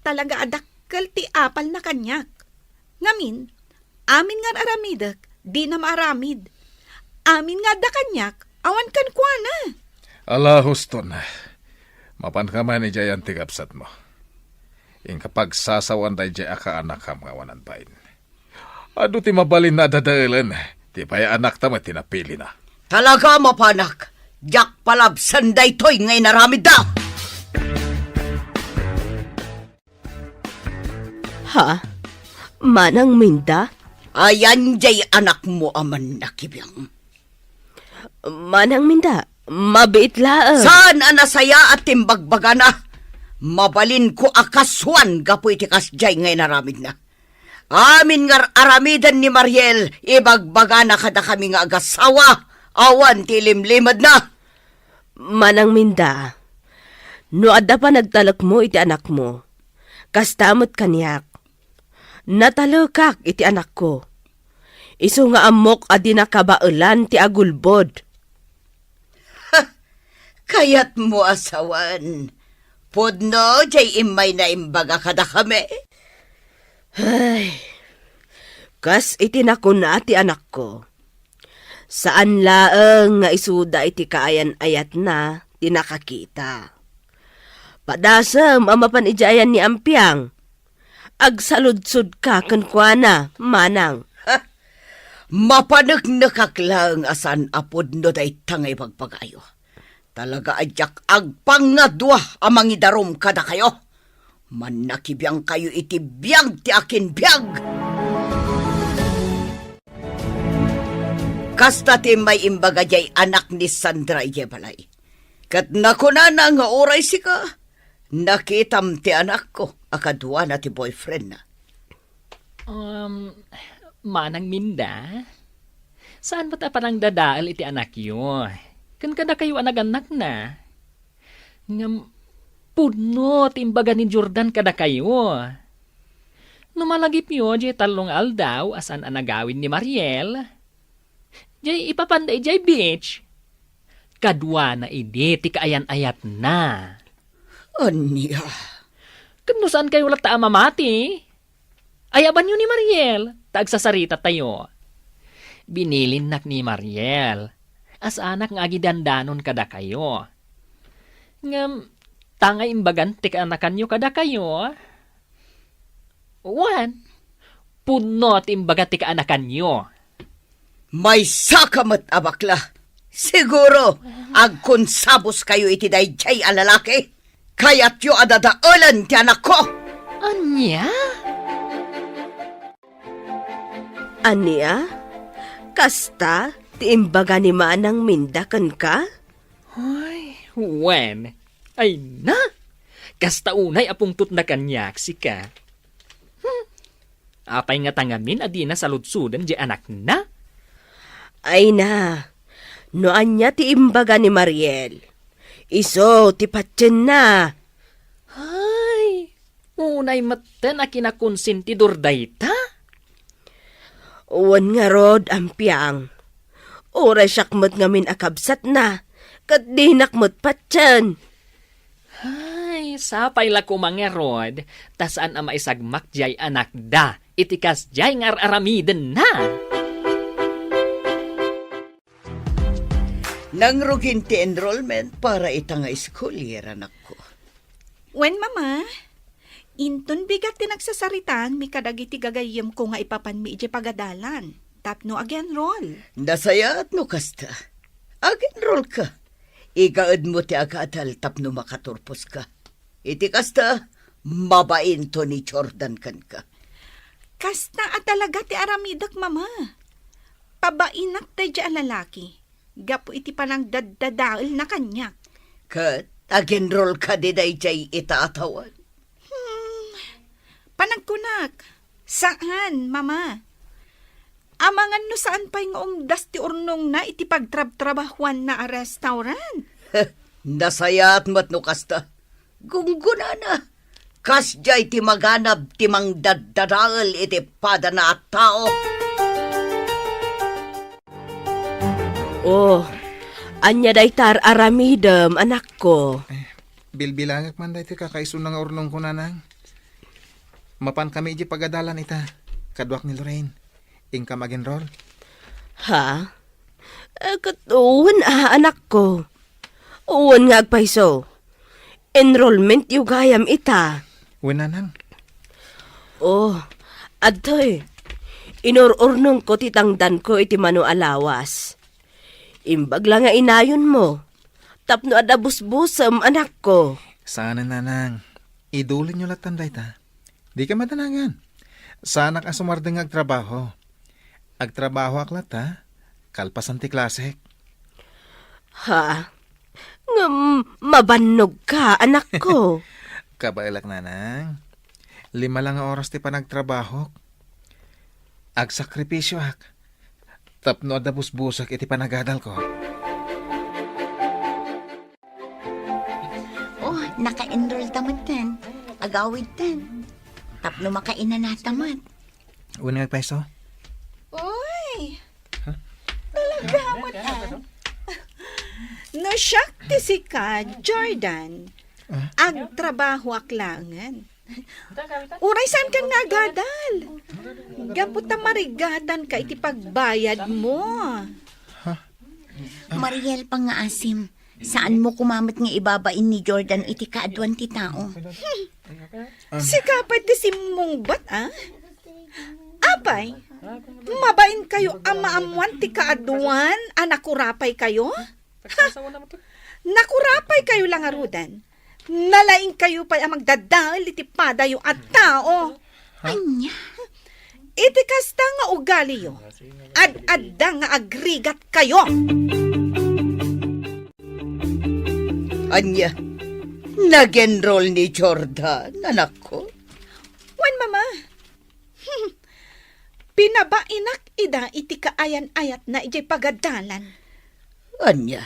talaga a dakkel ti apalna kaniak. Ngamin, amin nga ar-aramidek, dina maaramid. Amin nga adda kaniak, awan kenkuana. Ala, huston. Mapanka man idiay anti-, kabsatmo. Inka pagsasawan daydiay a kaanakam nga awanan bain. Adu ti mabalin a dadaelen, ti pay anakta met ti napilina. Talaga a mapanak, diak palabsen daytoy nga inaramidda. Ha? Manang Minda? Ayan jay anakmo a mannakibiang. Manang Minda, mabiit laeng. Saan a nasayaat ti imbagbagana? Mabalinko a kasuan gapu iti kasjay nga inaramidna. Amin nga ar-aramiden ni Mariel, ibagbagana kadakami nga agasawa, awan ti ilimlimedna. Manang Minda, no adda panagtalekmo iti anakmo, kasta met kaniak. Natalekak iti anakko. Isu nga ammok a di nakabaelan ti agulbod. Ha! Kayatmo a sawen, pudno jay immayna imbaga kadakami? Ay, kas iti nakuna ti anakko, saan laeng nga isuda iti kaayan-ayatna ti nakakita. Padasem a mapan idiay ayan ni Ampiang. Agsaludsodka kenkuana, manang. Ha! Mapaneknekak laeng a saan a pudno dayta nga ibagbagayo. Talaga a diak agpangngadua a mangidarum kadakayo. Mannakibiangkayo iti biag ti akin biag. Kasta ti immay imbaga jay anak ni Sandra idiay balay. Ket nakunana nga uray sika, nakitam ti anakko a kaduana ti boyfriendna. Um, Manang Minda, saan met a panangdadael iti anakyo ken kadakayo a nagannakna. Ngem pudno ti imbaga ni Jordan kadakayo. No malagipyo jay tallo nga aldaw a saan a nagawid ni Mariel, jay ipapanda idiay beach, kaduana idi ti kaayan-ayatna. Ania? Tapno saankayo latta a mamati? Ayabanyo ni Mariel, ta agsasaritatayo. Binilinnak ni Mariel a saanak nga agidandanon kadakayo. Ngem, ta nga imbagan ti kaanakanyo kadakayo, wen, pudno ti imbaga ti kaanakanyo. Maysaka met a bakla. Siguro, agkonsaboskayo iti daydiay a lalaki. Kayatyo a dadaelen ti anakko. Ania? Ania? Kasta ti imbaga ni Manang Minda kenka? Ay, wen. Ay na! Kasta unay a pungtotna kaniak, sika. Hmm. Apay ngata ngamin a dina saludsoden diay anakna? Ay na, no ania ti imbaga ni Mariel, isu ti patienna. Ay, unay metten a kinakonsentidor dayta? Wen ngarud, Ampiang. Uray siak met ngamin a kabsatna, ket dinak met patien. Ay, sapay la koma ngarud, ta saan a maisagmak diay anakda iti kasdiay nga ar-aramidenna. Nangrugin ti enrollment para ita nga school year, anakko. Wen, Mama, inton bigat ti nagsasaritaanmi kadagiti gagayyemko nga ipapanmi idiay pagadalan tapno ag-enroll. Nasayaat no kasta. Ag-enrollka. Igaedmo ti agadal tapno makaturposka. Iti kasta, mabainto ni Jordan kenka. Kasta a talaga ti aramidek, Mama. Pabainak daydiay a lalaki gapu iti panangdaddadaelna kaniak. Ket ag-enrollka daydiay ita a tawen? Hmm, panagkunak, saan, Mama. Amangan no saan pay nga umdas ti urnongna iti pagtrabtrabahuanna a restaurant. Nasayaat met no kasta. Gunggonana. Kasdiay ti maganab ti mangdaddadael iti padana a tao. Oh, ania dayta ar-aramidem, anakko? Eh, bilbilangek man daytoy kakaisuna nga urnongko, Nanang. Mapankami idiay pagadalan ita, kaduak ni Lorraine. Inkam ag-enroll? Ha? Eh, ket wen a, anakko. Wen nga agpayso. Enrollmentyo gayam ita. Wen, Nanang. Oh, adtoy. Inur-urnongko ti tangdanko iti mano a lawas. Imbag la nga inayonmo. Tapno adda busbusem, anakko. Saanen, Nanang. Idulinyo lattan dayta. Dika madanagan. Saanak a sumardeng nga agtrabaho. Agtrabahoak latta, kalpasan ti klasek. Ha? Ngem mabannogka, anakko. Kabaelak, Nanang. Lima la nga oras ti panagtrabahok. Agsakripisioak tapno adda busbusek iti panagadalko. Oh, naka-enroll ta metten. Agawidten. Tapno makainanata met. Wen nga agpayso? Uy! Huh? Talaga met, ah. No siak ti sika, Jordan, ah? Agtrabahoak laengen. Uray saankan nga agadal. Gapu ta marigatanka iti pagbayadmo. Mariel, pangngaasim, saanmo koma met nga ibabain ni Jordan iti kaaduan ti tao. Sika pay ti simmungbat, a? Apay, mabainkayo a maammoan ti kaaduan a nakurapaykayo? Ha? Nakurapaykayo la ngaruden. Nalaingkayo pay a magdadael iti padayo a tao. Ania? Iti kasta nga ugaliyo, ad-adda nga agrigatkayo. Ania? Nag-enroll ni Jordan, anakko? Wen, Mama. Pinabainak ida iti kaayan-ayatna idiay pagadalan. Ania?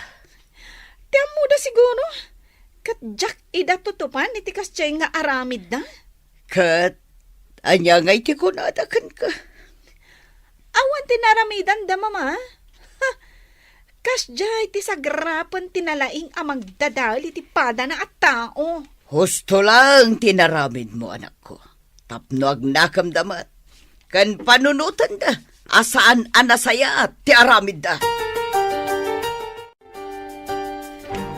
Ti ammoda siguro, ket diak ida tutupan iti kasdiay nga aramidda. Ket ania ngay ti kunada kenka? Awan ti naaramidanda, Mama. Ha! Kasdiay ti sagrapen ti nalaing a magdadael iti padana a tao. Husto laeng ti inaramidmo, anakko, tapno agnakemda met ken panunotenda a saan a nasayaat ti aramidda.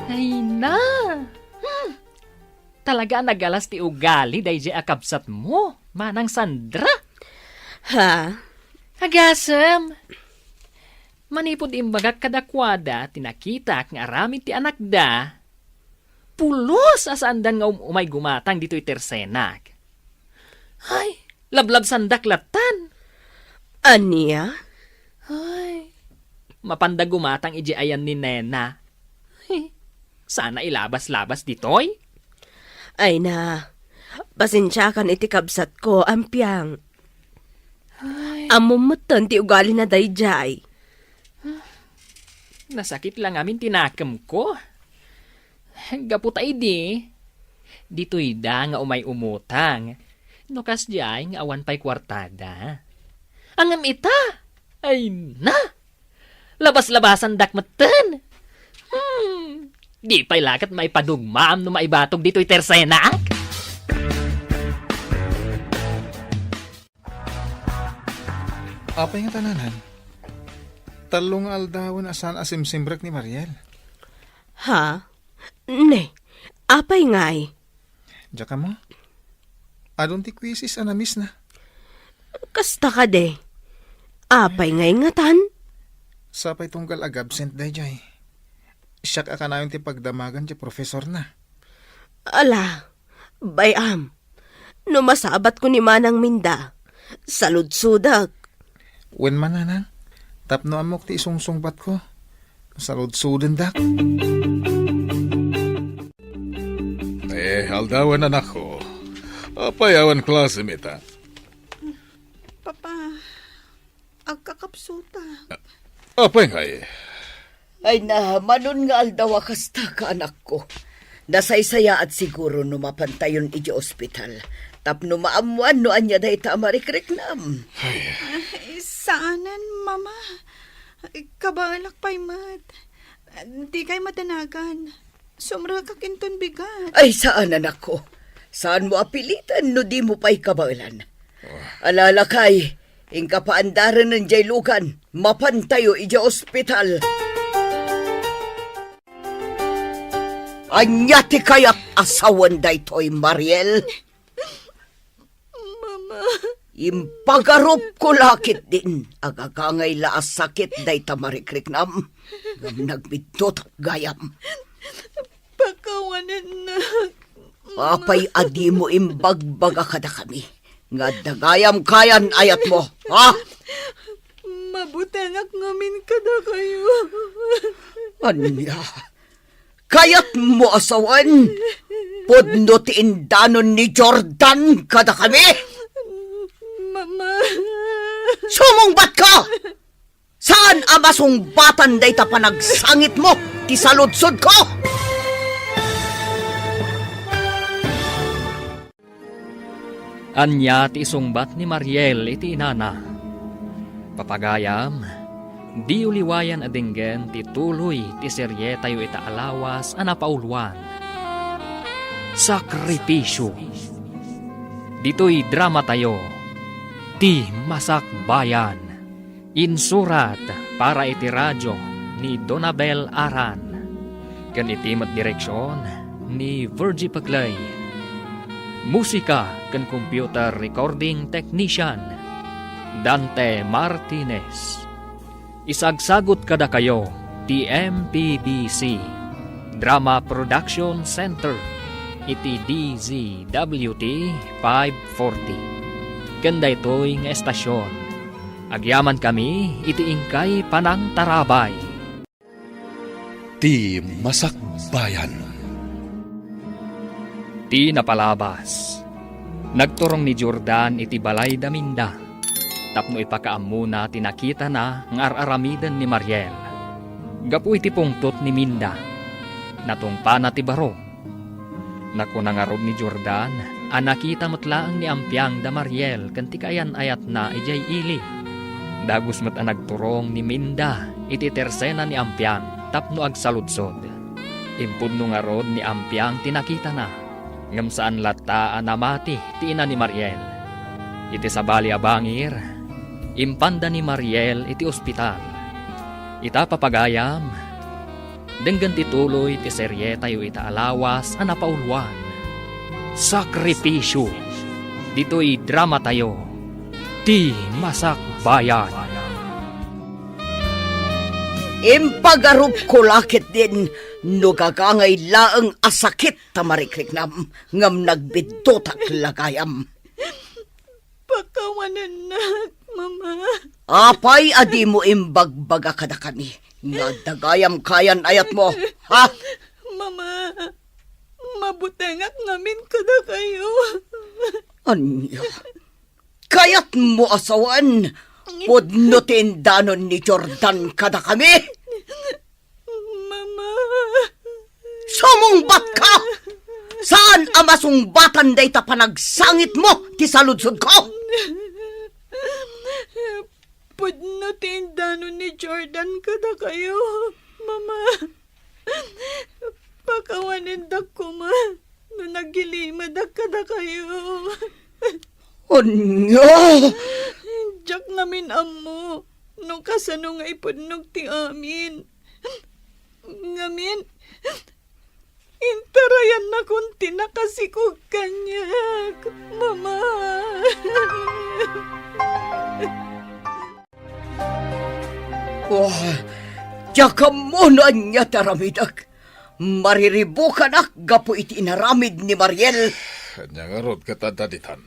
Ay na! Hmm. Talaga a nagalas ti ugali daydiay a kabsatmo, Manang Sandra. Ha? Agasem! Manipud imbagak kadakuada ti nakitak nga aramid ti anakda, pulos a saandan nga um-, umay gumatang ditoy tersenak. Ay, lablabsandak lattan. Ania? Ay, mapanda gumatang idiay ayan ni Nena. Ay, sana ilabas-labas ditoy. Ay na, pasensiakan iti kabsatko, Ampiang. Ay. Ammom metten ti ugalina daydiay. Nasakit la ngamin ti nakemko. Gapu ta idi, ditoyda nga umay umutang. No kasdiay nga awan pay kuartada. Ngem ita, ay na! Labas-labasandak metten. Hmm, di pay la ket maipadugmaam no maibatog ditoy tersenak. Apay nga tananan? Tallo nga aldawen a saan a simsimrek ni Mariel. Ha? Ne, apay ngay? Diak ammo. Adun ti quizzes a na-miss na. Kasta kadi. Apay ngay ngatan? Sapay tunggal ag-absent daydiay. Siak a kanayon ti pagdamagan ti profesorna. Ala, bay-am. No masabatko ni Manang Minda, saludsodek. Wen man, Nanang, tapno ammok ti isungsungbatko, saludsodendak. Eh, aldawen, anakko. Apay awan klasem ita? Papa, agkakapsuta. Apay ngay? Ay na, manon nga aldaw a kasta ka, anakko. Nasaysayaat siguro no mapantayon iti ospital tapno maammoan no ania dayta a marikriknam. Ay. Ay, saanen, Mama. Kabaelak pay met. Dikay madanagan. Sumrekak inton bigat. Ay, saan, anakko. Saanmo a piliten no dimo pay kabaelan. Ah. Ala, lakay, inka paandarenen diay lugan. Mapantayo idiay ospital. Ania ti kayat a sawen daytoy, Mariel? Mama. Impagarupko la ketdin, agagangay la a sakit dayta marikriknam, ngem nagbiddut gayam. Pakawanennak, Mama. Apay a dimo imbagbaga kadakami nga adda gayam kayan ayatmo, ha? Mabutengak ngamin kadakayo. Ania? Kayatmo a sawen? Pudno ti indanon ni Jordan kadakami? Mama. Sumungbatka! Saan a masungbatan dayta panagsangitmo ti saludsodko? Ania ti isungbat ni Mariel iti inana? Papagayam, diyo liwayan a denggen ti tuloy ti serietayo ita a lawas a napauluan. Sakripisio. Ditoy dramatayo, Ti Masakbayan. Insurat para iti radio ni Donabel Aran, ken iti met direksion ni Virgie Paclay. Musika ken computer recording technician, Dante Martinez. Isagsagut kadakayo ti M P B C Drama Production Center iti D Z W T five forty. Ken daytoy nga estasion, agyamankami iti inkay panangtarabay. Ti Masakbayan. Ti napalabas, nagturong ni Jordan iti balay da Minda tapno ipakaammona ti nakitana nga ar-aramiden ni Mariel. Gapu iti pungtot ni Minda, natungpana ti baro. Nakuna ngarud ni Jordan a nakita met laeng ni Ampiang da Mariel ken ti kaayan-ayatna idiay ili. Dagus met a nagturong ni Minda iti tersena ni Ampiang tapno agsaludsod. Impudno ngarud ni Ampiang ti nakitana. Ngem saan latta a namati ti ina ni Mariel. Iti sabali a bangir, impanda ni Mariel iti ospital. Ita, papagayam, denggen ti tuloy ti serietayo ita a lawas a napauluan, Sakripisyo. Ditoy dramatayo, Ti Masakbayan. Impagarupko la ketdin no gagangay laeng a sakit ta marikriknam, ngem nagbiddutak la gayam. Pakawanennak, Mama. Apay a dimo imbagbaga kadakami nga adda gayam kayan-ayatmo, ha? Mama, mabutengak ngamin kadakayo. Ania? Kayatmo a sawen, pudno ti indanon ni Jordan kadakami? Mama. Sumungbatka! Saan a masungbatan dayta panagsangitmo ti saludsodko? Pudno ti indanon ni Jordan kadakayo, Mama. Pakawanendak koma no nagilimedak kadakayo. Ania? Diak ngamin ammo no kasano nga ipudnog ti amin. Ngamin, intarayannakon ti nakasikog kaniak, Mama. Oh, diak ammo no ania ti aramidek. Mariribukanak gapu iti inaramid ni Mariel. Ania ngarud ket adda ditan?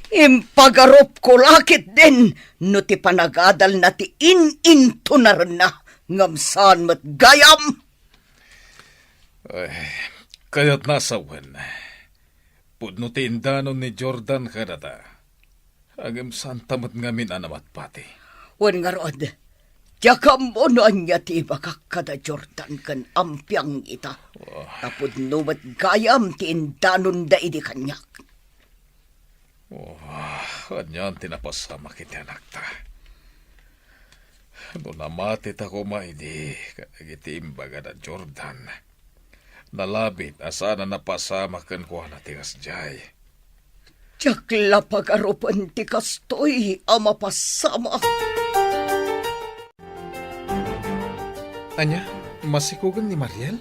Impagarupko la ketdin no ti panagadalna ti in-intunarenna, ngem saan met gayam. Ay, kayatna a sawen, pudno ti indanon ni Jordan kadata. Ngem saanta met ngamin a namatpati. Wen ngarud, diak ammo no ania ti ibagak kada Jordan ken Ampiang ita. Oh. Ta pudno met gayam ti indanonda idi kaniak. Oh, anian ti napasamak iti anakta? No namatita koma idi kadagiti imbaga da Jordan, nalabit a saan a napasamak kenkuana ti kasdiay. Diak la pagarupen ti kastoy a mapasamak. Ania, masikogen ni Mariel?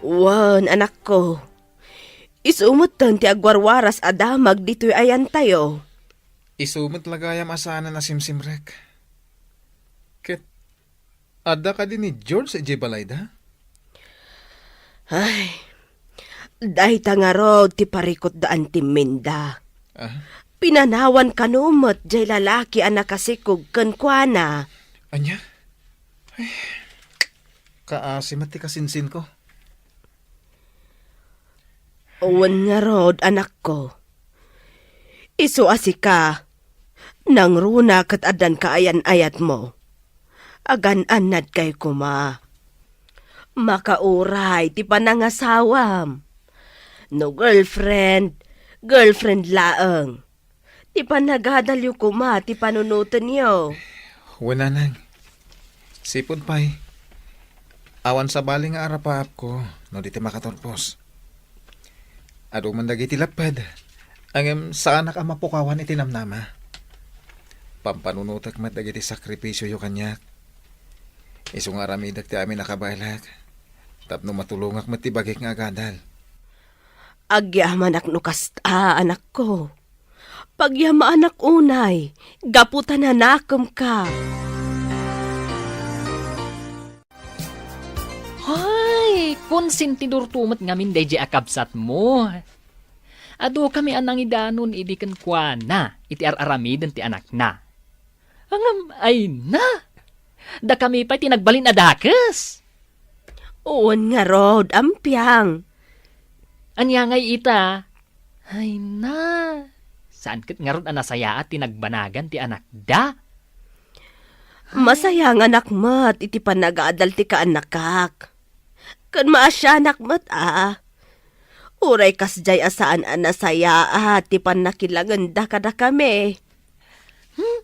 Wen, anakko. Isu metten ti agwarwaras a damag ditoy ayantayo. Isu met la gayam a saanen a simsimrek. Ket adda kadi ni George idiay balayda? Ay, dayta ngarud ti parikutda Auntie Minda. Ah? Pinanawan kano met jay lalaki a nakasikog kenkuana. Ania? Ay, kaasi met ti kasinsinko. Wen ngarud, anakko. Isu a sika, nangruna ket addan kaayan-ayatmo. Agan-annadkay koma. Makauray ti panangasawam. No girlfriend, girlfriend laeng. Ti panagadalyo koma ti panunotenyo. Wen, nanang. Sipud pay, awan sabali nga arapaapko no di ti makaturpos. Adu man dagiti lepped, ngem saanak a mapukawan iti namnama. Pampanunotek met dagiti sakripisioyo kaniak. Isu nga aramidek ti amin a kabaelek, tapno matulongak met ti bagik nga agadal. Agyamanak no kasta, anakko. Pagyamanak unay, gapu ta nanakemka. Hay, konsentidorto met ngamin daydiay a kabsatmo. Adukami a nangidanon idi kenkuana iti ar-aramiden ti anakna. Ngem, ay na! Dakami pay ti nagbalin a dakes. Wen ngarud, ampiang. Ania ngay ita? Ay na, saan ket ngarud a nasayaat ti nagbanagan ti anakda? Masayanganak met iti panagadal ti kaannakak. Ken maasianak met a. Uray kasdiay a saan a nasayaat ti pannakilangenda kadakami. Hmm?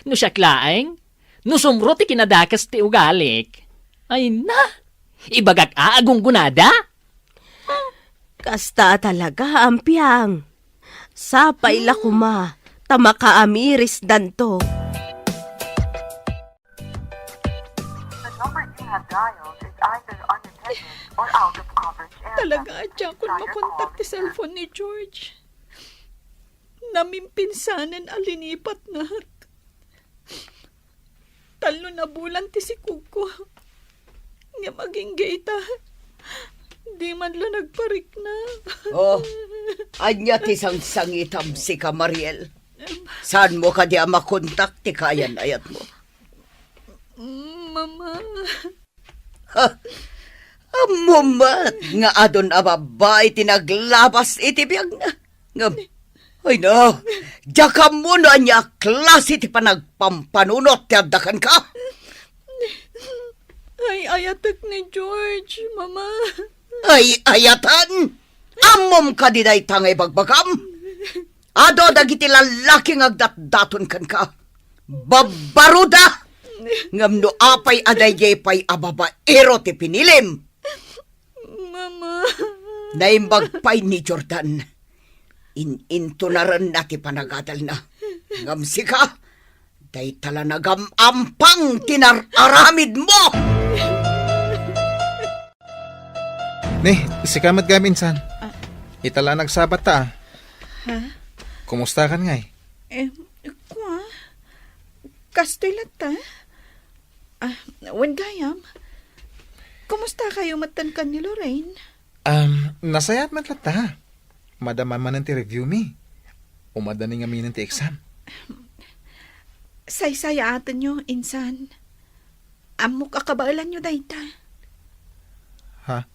No siak laeng, no sumro ti kinadakes ti ugalik. Ay na, ibagak a agunggonada? Kasta a talaga, Ampiang. Sapay la koma, ta makaamirisdanto. The number you have dialed is either unattended or out of coverage area. Talaga a diakon makontak ti cellphone ni George. Namimpinsanen a linipatnak. Tallo a bulan ti sikogko. Ngem agingga ita, di man la nagparikna. Oh, ania ti sangsangitam, sika, Mariel? Saanmo kadi a makontak ti kayan-ayatmo? Mama. Ha? Ammom met nga adun a babbai ti naglabas iti biagna. Ngem, ay na, diak ammo no ania a klase ti panagpampanunot ti adda kenka. Ay-ayatek ni George, Mama. Ay-ayatan? Ammom kadi dayta nga ibagbagam? Adu dagiti lallaki nga agdatdaton kenka. Babbaroda! Ngem no apay a daydiay pay a babaero ti pinilim? Mama. Naimbag pay ni Jordan. In-intunarenna ti panagadalna. Ngem sika, dayta la nagam-ampang ti nar-aramidmo! Ni, sika met gayam, insan. Ah. Ita la nagsabat ta, ah. Ha? Kumustakan ngay? Eh, kua, kastoy latta. Ah, wen gayam. Kumusta kayo met kenka ni Lorraine? Um, nasayaat met latta. Madama manen ti review mi. Umadda ni ngaminen ti exam. Saysayaatenyo, insan. Ammok a kabaelanyo dayta. Ha?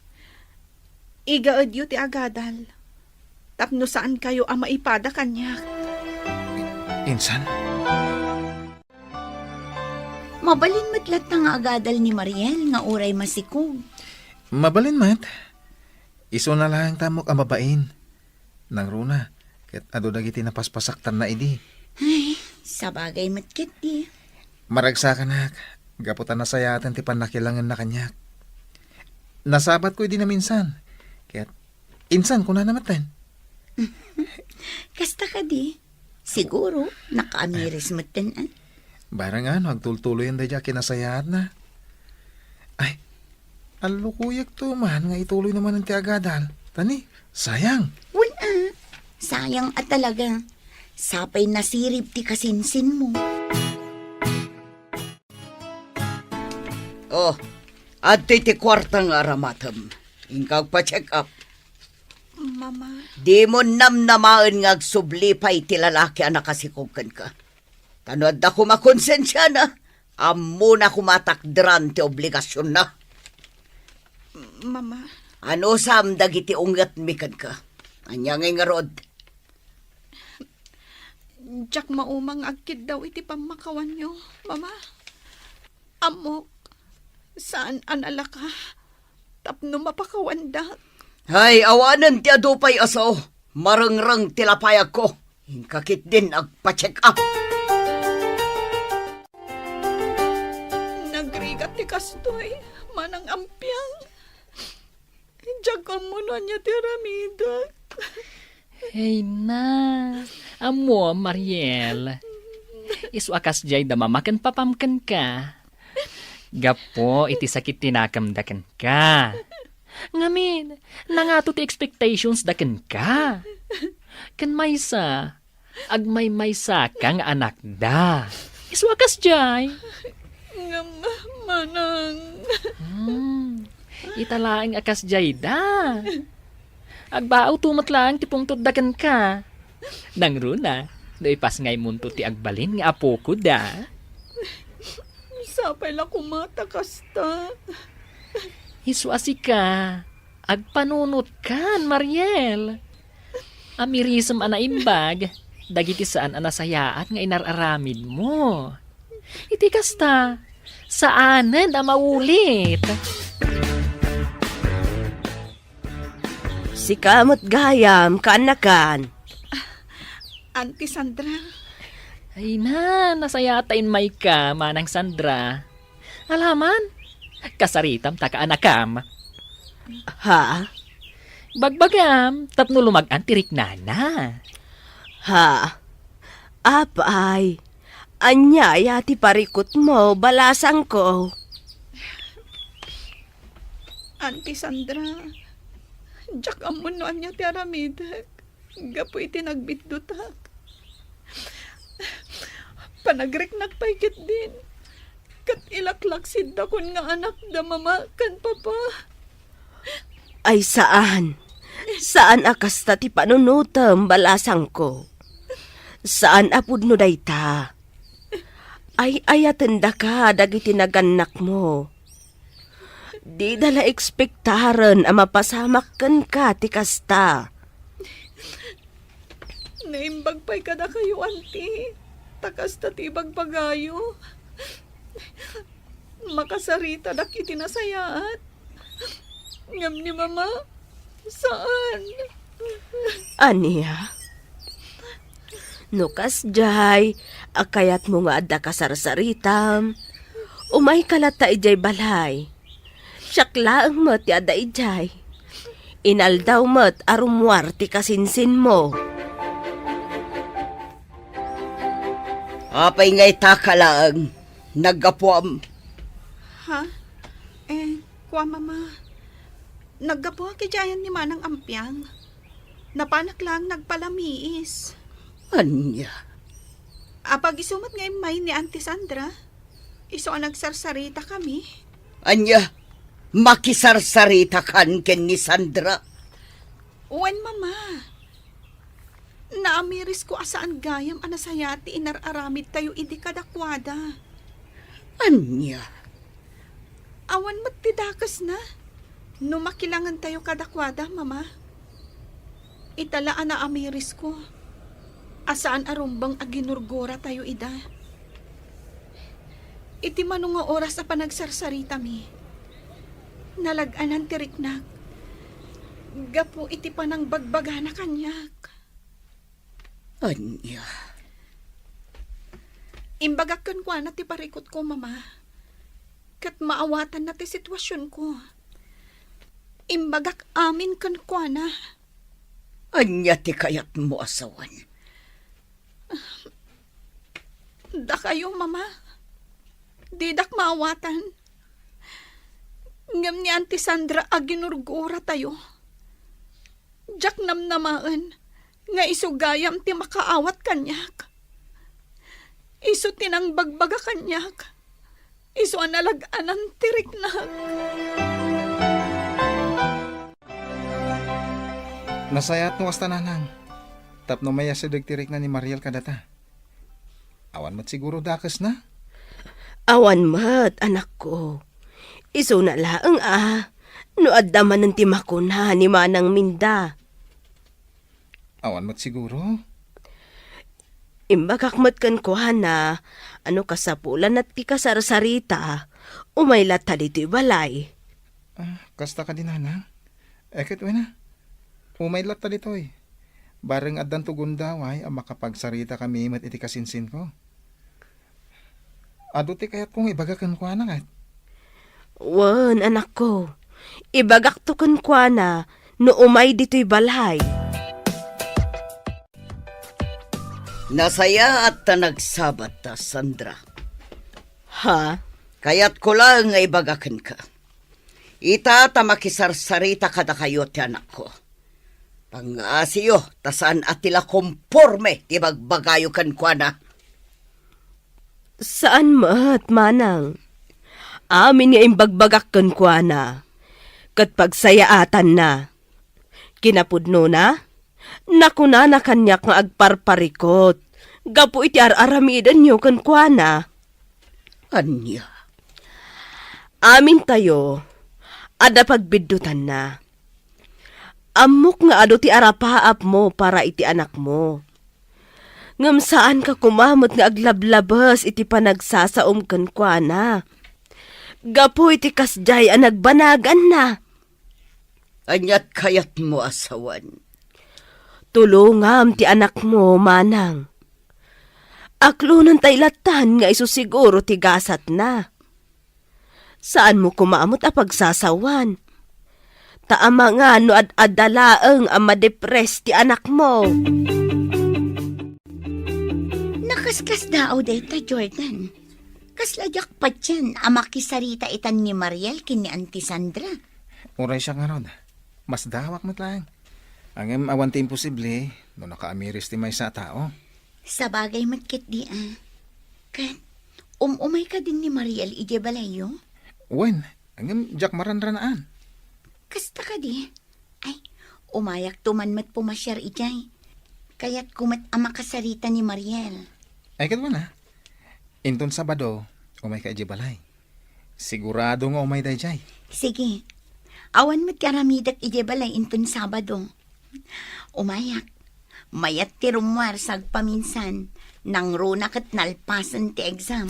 Igaedyo ti agadal. Tapno saan kayo a maipada kaniak. Insan? Mabalin met latta nga agadal ni Mariel nga uray masikog. Mabalin met. Isuna laeng ta ammok a mabain. Nangruna, ket adu dagiti napaspasaktanna idi. Ay, sabagay met ketdi. Maragsakanak, gapu ta nasayaaten ti pannakilangenna kaniak. Nasabatko idi naminsan, ket insan kunana metten. Kasta kadi? Siguro, nakaamiris metten, ah. Barang ano, agtultuloyen daydi a kinasayaatna. Ay, allukuyekto man nga ituloy na manen ti agadal. Ta ni, sayang. Wen, ah. Sayang a talaga. Sapay nasirib ti kasinsinmo. Oh, adtoy ti kuarta nga aramatem. Inka agpa-check up. Mama. Dimo namnamaen nga agsubli pay ti lalaki a nakasikog kenka. Ta no adda koma konsensiana, ammona koma a takderan ti obligasionna. Mama. Anusam dagiti ungetmi kenka? Ania ngay ngarud? Diak maumang nga agkiddaw iti pammakawanyo, Mama. Ammok, saan a nalaka tapno mapakawandak. Hay, awanen ti adu pay a sao. Marengreng ti lapayagko. Inka ketdin agpa-check up. Nagrigat ti kastoy, Manang Ampiang. Diak ammo no ania ti aramidek. Hey na, ammo, Mariel. Isu a kasdiay da mama ken papam kenka. Gapu iti sakit ti nakemda kenka. Ngamin, nangato ti expectations da kenka. Ken maysa, agmaymaysaka nga anakda. Isu a kasdiay. Ngem, Manang. Hmm. Ita laeng a kasdiay da. Agbaawto met laeng ti pungtotda kenka. Nangruna, no ipasngaymonto ti agbalin nga apokoda. Sapay la koma ta kasta. Isu a sika, agpanunotkan, Mariel. Amirisem a naimbag dagiti saan a nasayaat nga inar-aramidmo. Iti kasta, saanen a maulit. Sika met gayam, kaanakan. Auntie Sandra. Ay na, nasayaat ta immayka, Manang Sandra. Alaman, kasaritam ta kaanakam. Ha? Bagbagam, tapno lumag-an ti riknana. Ha? Apay, ania aya ti parikutmo, balasangko? Auntie Sandra, diak ammo no ania ti aramidek gapu iti nagbiddutak. Panagriknak pay ketdin, ket ilaklaksidakon nga anakda mama ken papa. Ay saan. Saan a kasta ti panunotem, balasangko. Saan a pudno dayta. Ay-ayatendaka dagiti nagannakmo. Dida la ekspektaren a mapasamak kenka ti kasta. Naimbag pay kadakayo, Auntie, ta kasta ti ibagbagayo. Makasaritadak iti nasayaat. Ngem ni Mama, saan. Ania? No kasdiay a kayatmo nga adda kasarsaritam, umayka latta idiay balay. Siak laeng met ti adda idiay. Inaldaw met a rummuar ti kasinsinmo. Apay nga itaka laeng, naggapuam? Ha? Eh, kua, Mama. Naggapuak idiay ayan ni Manang Ampiang. Napanak laeng nagpalamiis. Ania? Apag isu met nga immay ni Auntie Sandra. Isu a nagsarsarita kami. Ania? Makisarsaritakan ken ni Sandra? Wen, Mama. Naamirisko a saan gayam a nasayaat ti inar-aramidtayo idi kadakuada. Ania? Awan met ti dakesna no makilangentayo kadakuada, Mama. Ita la a naamirisko a saan a rumbeng a ginurguratayo ida. Iti mano nga oras a panagsarsaritami, nalag-anan ti riknak gapu iti panangbagbagana kaniak. Ania? Imbagak kenkuana ti parikutko, Mama, ket maawatanna ti situasionko. Imbagak amin kenkuana. Ania ti kayatmo a sawen? Dakayo, Mama, didak maawatan. Ngem ni Auntie Sandra a ginurguratayo, diak namnamaen nga isu gayam ti makaawat kaniak. Isu ti nangbagbaga kaniak. Isu a nalag-anan ti riknak. Nasayaat no kasta, Nanang, tapno mayasideg ti rikna ni Mariel kadata. Awan met siguro dakesna? Awan met, anakko. Isuna laeng a, no adda manen ti makuna ni Manang Minda. Awan met siguro? Imbagak met kenkuana a no kasapulanna ti kasarsarita, umay latta ditoy balay. Ah, kasta kadi, Nanang? Eh, ket wen a, umay latta ditoy. Bareng addanto gundaway a makapagsaritakami met iti kasinsinko. Adu ti kayatko nga ibaga kenkuana ket. Wen, anakko. Ibagakto kenkuana no umay ditoy balay. Nasayaat ta nagsabat ta, Sandra. Ha? Kayatko laeng nga ibaga kenka. Ita ta makisarsarita kadakayo ti anakko. Pangngasiyo ta saan a ti la komporme ti bagbagayo kenkuana. Saan met, Manang. Amin nga imbagbagak kenkuana, ket pagsayaatanna. Kinapudnona, nakunana kaniak nga agparparikot gapu iti ar-aramidenyo kenkuana. Ania? Amintayo, adda pagbiddutanna. Ammok nga adu ti arapaapmo para iti anakmo. Ngem saanka koma met nga aglablabes iti panagsasaom kenkuana. Gapu iti kasdiay a nagbanaganna. Aniat kayatmo a sawen? Tulongam ti anakmo, Manang. Aklonentay lattan nga isu siguro ti gasatna. Saanmo koma met a pagsasawan. Ta amangan no ad-adda laeng a madepres ti anakmo. Nakaskasdaaw dayta, Jordan. Kasla diak patien a makisarita itan ni Mariel ken ni Auntie Sandra. Uray siak ngarud, masdaawak met laeng. Ngem awan ti imposible no nakaamiris ti maysa a tao. Sabagay met ketdi a. Ket, um-umay kadin ni Mariel idiay balayyo? Wen, ngem diak maranranaan. Kasta kadi? Ay, umayakto man met pumasiar idiay. Kayatko met a makasarita ni Mariel. Ay, ket wen a. Inton Sabado, umayka idiay balay. Sigurado nga umay daydiay. Sige. Awan met ti aramidek idiay balay inton Sabado. Umayak. Mayat ti rummuar sagpaminsan. Nangruna ket nalpasen ti exam.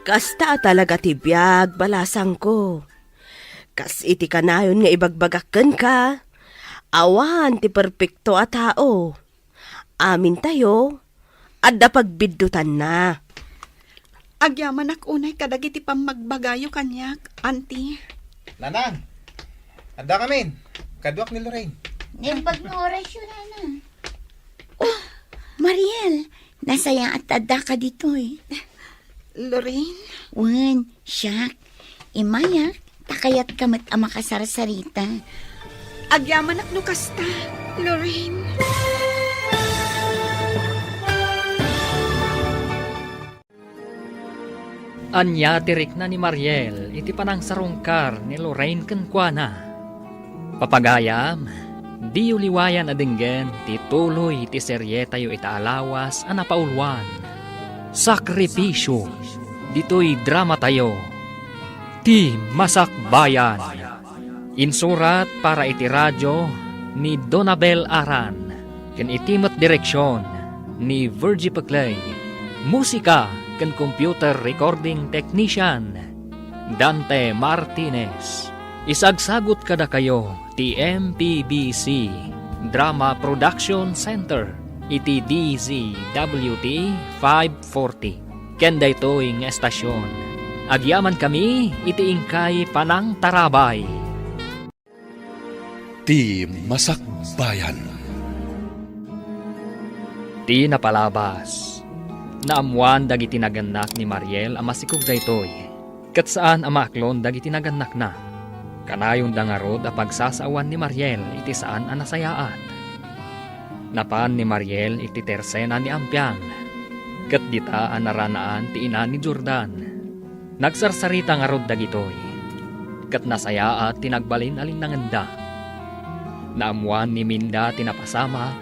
Kasta a talaga ti biag, balasangko. Kas iti kanayon nga ibagbagak kenka, awan ti perpekto a tao. Amintayo, adda pagbiddutanna. Agyamanak unay kadagiti pammagbagayo kaniak, Auntie. Nanang, adda kamin. Kaduak ni Lorraine. Naimbag nga orasyo, Nanang. Oh, Mariel, nasayaat ta addaka ditoy. Lorraine? Wen, siak. Imayak, ta kayatka met a makasarsarita. Agyamanak no kasta, Lorraine. Ania ti rikna ni Mariel iti panangsarungkar ni Lorraine kenkuana? Papagayam, diyo liwayan a denggen ti tuloy ti serietayo ita a lawas a napauluan, Sakripisyo, ditoy dramatayo, Ti Masakbayan. Insurat para iti radio ni Donabel Aran, ken iti met direksion ni Virgie Peclay. Musika ken computer recording technician, Dante Martinez. Isagsagut kadakayo ti M P B C Drama Production Center iti D Z W T five forty. Ken daytoy nga estasion, agyamankami iti inkay panangtarabay. Ti Masakbayan. Ti napalabas, naammoan dagiti nagannak ni Mariel a masikog daytoy, ket saan a maaklon dagiti nagannakna. Kanayonda ngarud a pagsasaoan ni Mariel iti saan a nasayaat. Napan ni Mariel iti tersena ni Ampiang, ket dita a naranaan ti ina ni Jordan. Nagsarsarita ngarud dagitoy, ket nasayaat ti nagbalin a linnangenda. Naammoan ni Minda ti napasamak,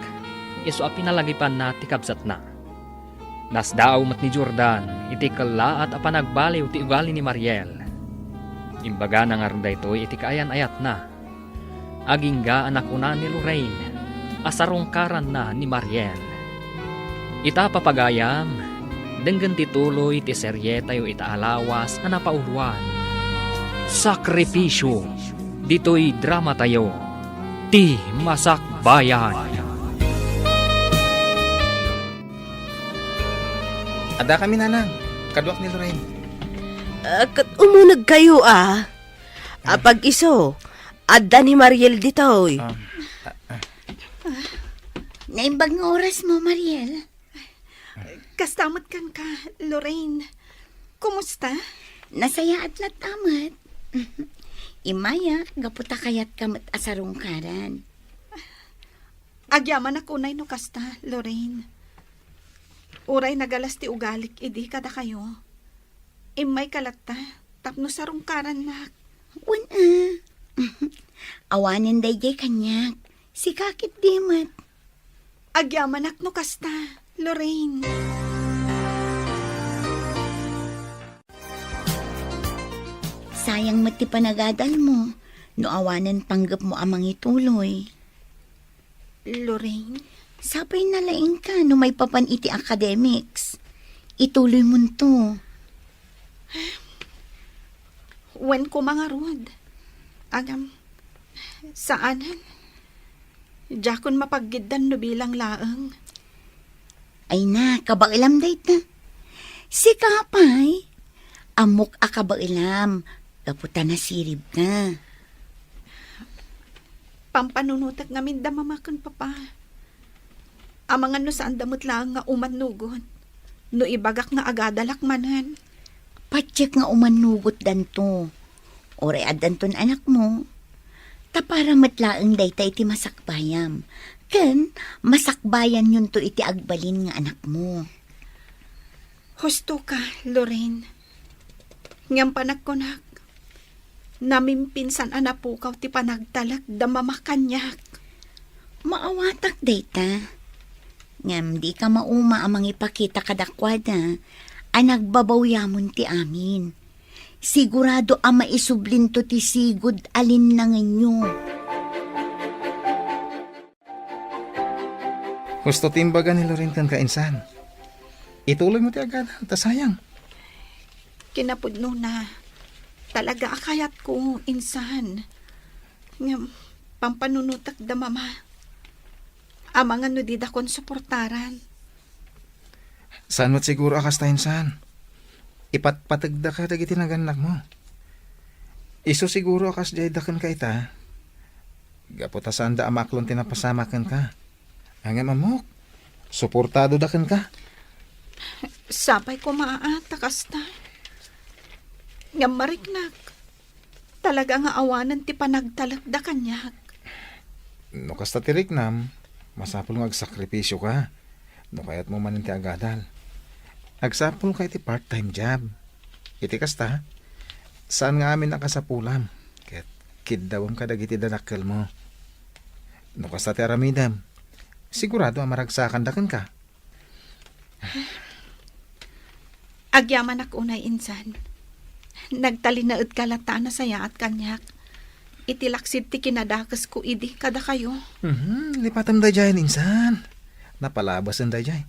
isu a pinalagipanna ti kabsatna. Nasdaaw met ni Jordan iti kellaat a panagbaliw ti ugali ni Mariel. Imbagana ngarud daytoy iti kaayan-ayatna. Agingga a nakuna ni Lorraine a sarungkaranna ni Mariel. Ita, papagayam, denggen ti tuloy ti serietayo ita a lawas a napauluan, Sakripisyo, ditoy dramatayo, Ti Masakbayan. Adda kami, Nanang. Kaduak ni Lorraine. Ah, ket umunegkayo, a. Ah. Apag-isu, adda ni Mariel ditoy. Ah, ah. Naimbag nga orasmo, Mariel. Kasta met kenka, Lorraine. Kumusta? Nasayaat latta met. Imayak, gapu ta kayatka met a sarungkaran. Agyamanak unay no kasta, Lorraine. Uray nagalas ti ugalik idi kadakayo. Immayka latta tapno sarungkarannak. Wen a. Awanen daydiay kaniak. Sika ketdi met. Agyamanak no kasta, Lorraine. Sayang met ti panagadalmo no awanen panggepmo a mangituloy. Lorraine? Sapay nalaingka no maipapan iti academics. Ituloymonto. Wen koma ngarud. Agam, saanen. Diakon mapaggiddan no bilang laeng. Ay na, kabaelam dayta. Sika pay, Ammok a kabaelam, gapu ta nasiribka. Pampanunotek ngamin da mama ken papa. Amangan no saanda met laeng nga umannugot. No ibagak nga agadalak manen. Patiek nga umannugotdanto. Uray addanton anakmo. Ta para met laeng dayta iti masakbayam. Ken masakbayanyonto iti agbalin nga anakmo. Husto ka, Lorraine. Ngem panagkunak, namimpinsan a napukaw ti panagtalek da mama kaniak. Maawatak dayta. Ngem dika mauma a mangipakita kadakuada a nagbabawyamon ti amin. Sigurado a maisublinto ti sigud a linnangenyo. Husto ti imbaga ni Loren kenka, insan. Ituloymo ti agadal, ta sayang. Kinapudnona, talaga a kayatko, insan. Ngem, pampanunotek da mama. Amangan no didakon suportaran. Saan met siguro a kasta, insan. Ipatpategdaka dagiti nagannakmo. Isu siguro a kasdiay da kenka ita. Gapu ta saanda a maaklon ti napasamak kenka. Ngem ammok, suportadoda kenka. Sapay koma a ta kasta. Ngem mariknak, talaga nga awanen ti panagtalekda kaniak. No kasta ti riknam, masapul nga agsakripisioka no kayatmo manen ti agadal. Agsapulka iti part-time job. Iti kasta, saan nga amin a kasapulam ket kiddawem kadagiti dadakkelmo. No kasta ti aramidem, sigurado a maragsakanda kenka. Agyamanak unay, insan. Nagtalinaedka latta a nasayaat kaniak iti laksid ti kinadakesko idi kadakayo. Mhm, lipatem daydiay, insan. Napalabasen daydiay.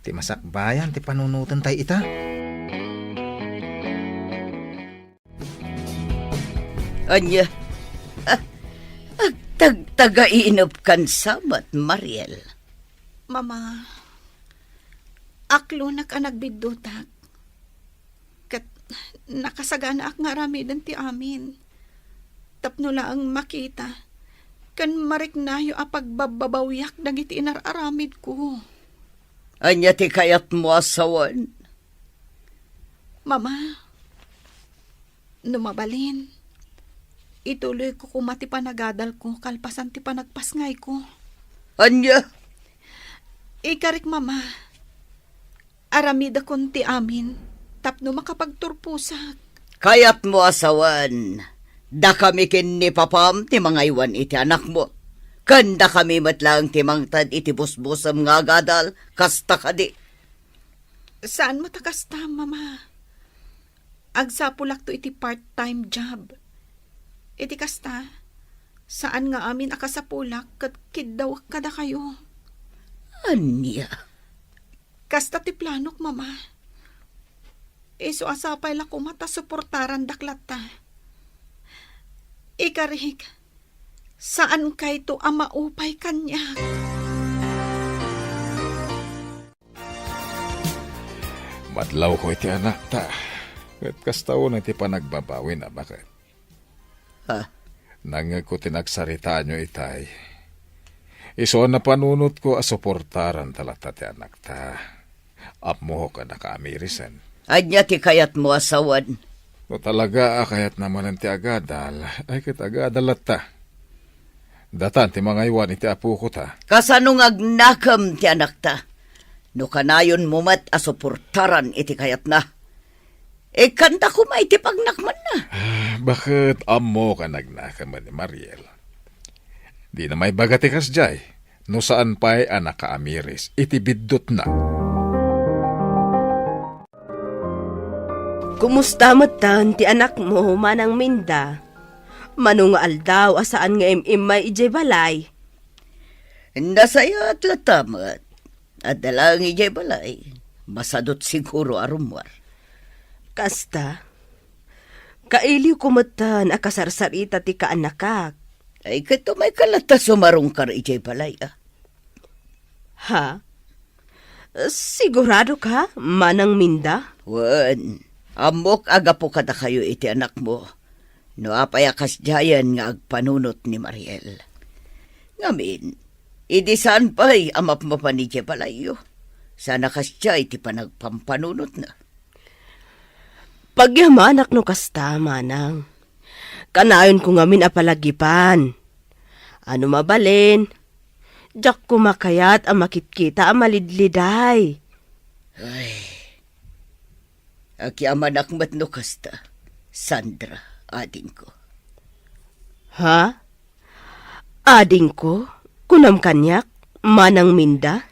Ti masakbayan ti panunoten tay ita. Ania? Ah, agtagtagainepkan sa met, Mariel. Mama, aklonak a nagbiddutak. Ket nakasaganaak nga aramiden ti amin. Tapno laeng makita ken mariknayo a pagbabbabawiak dagiti inar-aramidko. Ania ti kayatmo a sawen? Mama, no mabalin, ituloyko koma ti panagadalko kalpasan ti panagpasngayko. Ania? Ikarik, Mama, aramidakon ti amin tapno makapagturposak. Kayatmo a sawen, dakami ken ni Papam ti mangaywan iti anakmo, ken dakami met laeng ti mangted iti busbusem nga agadal, kasta kadi? Saan met a kasta, Mama. Agsapulakto iti part-time job. Iti kasta, saan nga amin a kasapulak ket kiddawek kadakayo. Ania? Kasta ti planok, Mama. Isu a sapay la koma ta suportarandak latta. Ikarik, saankayto a maupay kaniak. Madlawko iti anakta, ket kasta unay ti panagbabawina, baket. Ha? Nangngegko ti nagsaritaanyo itay. Isu a napanunotko a suportaranta latta ti anakta. Ammok a nakaamirisan. Ania ti kayatmo a sawen? No talaga a kayatna manen ti agadal, ay ket agadal latta. Datan ti mangaywan iti apoko ta. Kasano nga agnakem ti anakta? No kanayonmo met a suportaran iti kayatna, ikkanta koma iti pagnakmanna. Ah, baket ammok a nagnakem ni Mariel. Dina maibaga ti kasdiay, no saan pay a nakaamiris iti biddutna. Kumusta metten ti anakmo, Manang Minda? Mano nga aldaw a saan nga im-immay idiay balay? Nasayaat latta met. Adda laeng idiay balay. Masadut siguro a rummuar. Kasta, kailiwko metten a kasarsarita ti kaannakak. Ay, ket umayka latta sumarungkar idiay balay, a? Ha? Sigurado ka, Manang Minda? Wen, Ammok a gapu kadakayo iti anakmo, no apay a kasdiayen nga agpanunot ni Mariel. Ngamin, idi saan pay a mapmapan idiay balayyo, saan a kasdiay ti panagpampanunotna. Pagyamanak no kasta, manang. Kanayonko ngamin a palagipan. Ano mabalin, diak koma kayat a makitkita a malidliday. Ay, agyamanak met no kasta, Sandra, adingko. Ha? Adingko? Kunam kaniak, Manang Minda?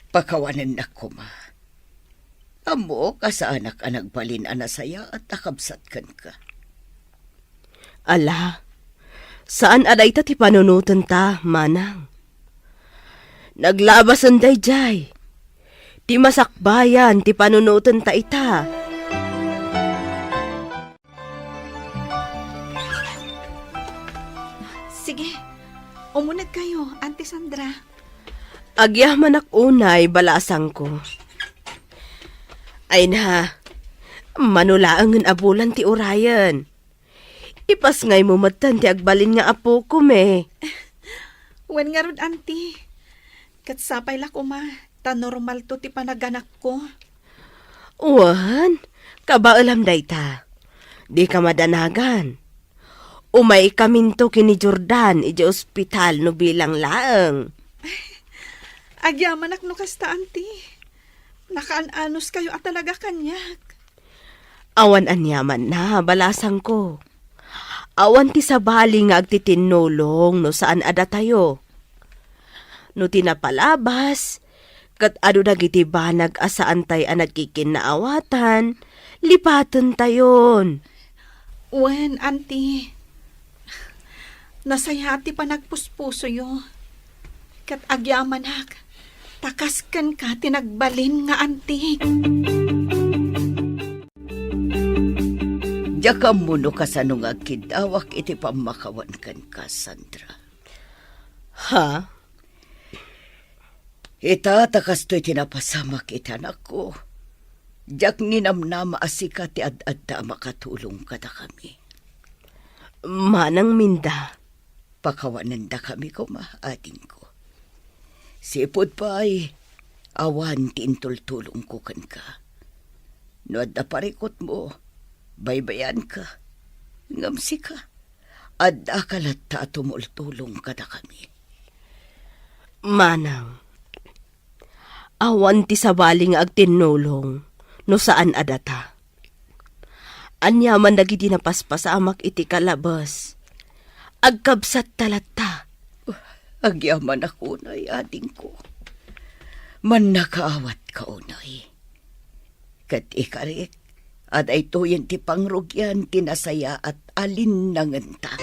Pakawanennak koma. Ammok a saanak a nagbalin a nasayaat a kabsat kenka. Ala, saan a dayta ti panunotenta, manang. Naglabasen daydiay. Ti masakbayan ti panunotenta ita. Sige, umunegkayo, Auntie Sandra. Agyamanak unay, balasangko. Ay na, mano laengen a bulan ti urayen. Ipasngaymo metten ti agbalin nga apoko, me. Wen ngarud, Auntie. Ket sapay la koma, ta normalto ti panaganakko. Wen, kabaelam dayta. Dika madanagan. Umaykaminto ken ni Jordan idiay ospital no bilang laeng. Agyamanak no kasta, Auntie. Nakaan-anuskayo a talaga kaniak. Awan aniamanna, balasangko. Awan ti sabali nga agtitinnulong no saan a datayo. No ti napalabas, ket adu dagiti banag a saantay a nagkikinnaawatan, lipatentayon. Wen, Auntie. Nasayaat ti panagpuspusoyo. Ket agyamanak, ta kas kenka ti nagbalin nga Auntie. Diak ammo no kasano nga agkiddawak iti pammakawan kenka, Sandra. Ha? Ita, ta kastoy ti napasamak iti anakko, diak ninamnama a sika ti ad-adda a makatulong kadakami. Manang Minda. Pakawanendakami koma, adingko. Sipud pay, awan ti intultulongko kenka. No adda parikutmo, baybay-anka. Ngem sika, addaka latta a tumultulong kadakami. Manang, awan ti sabali nga agtinnulong no saan a data. Aniaman dagiti napaspasamak iti kalabes, agkabsatta latta. Agyamanak unay, adingko. Mannakaawatka unay. Ket ikarik a daytoyen ti pangrugian ti nasayaat a linnangenta.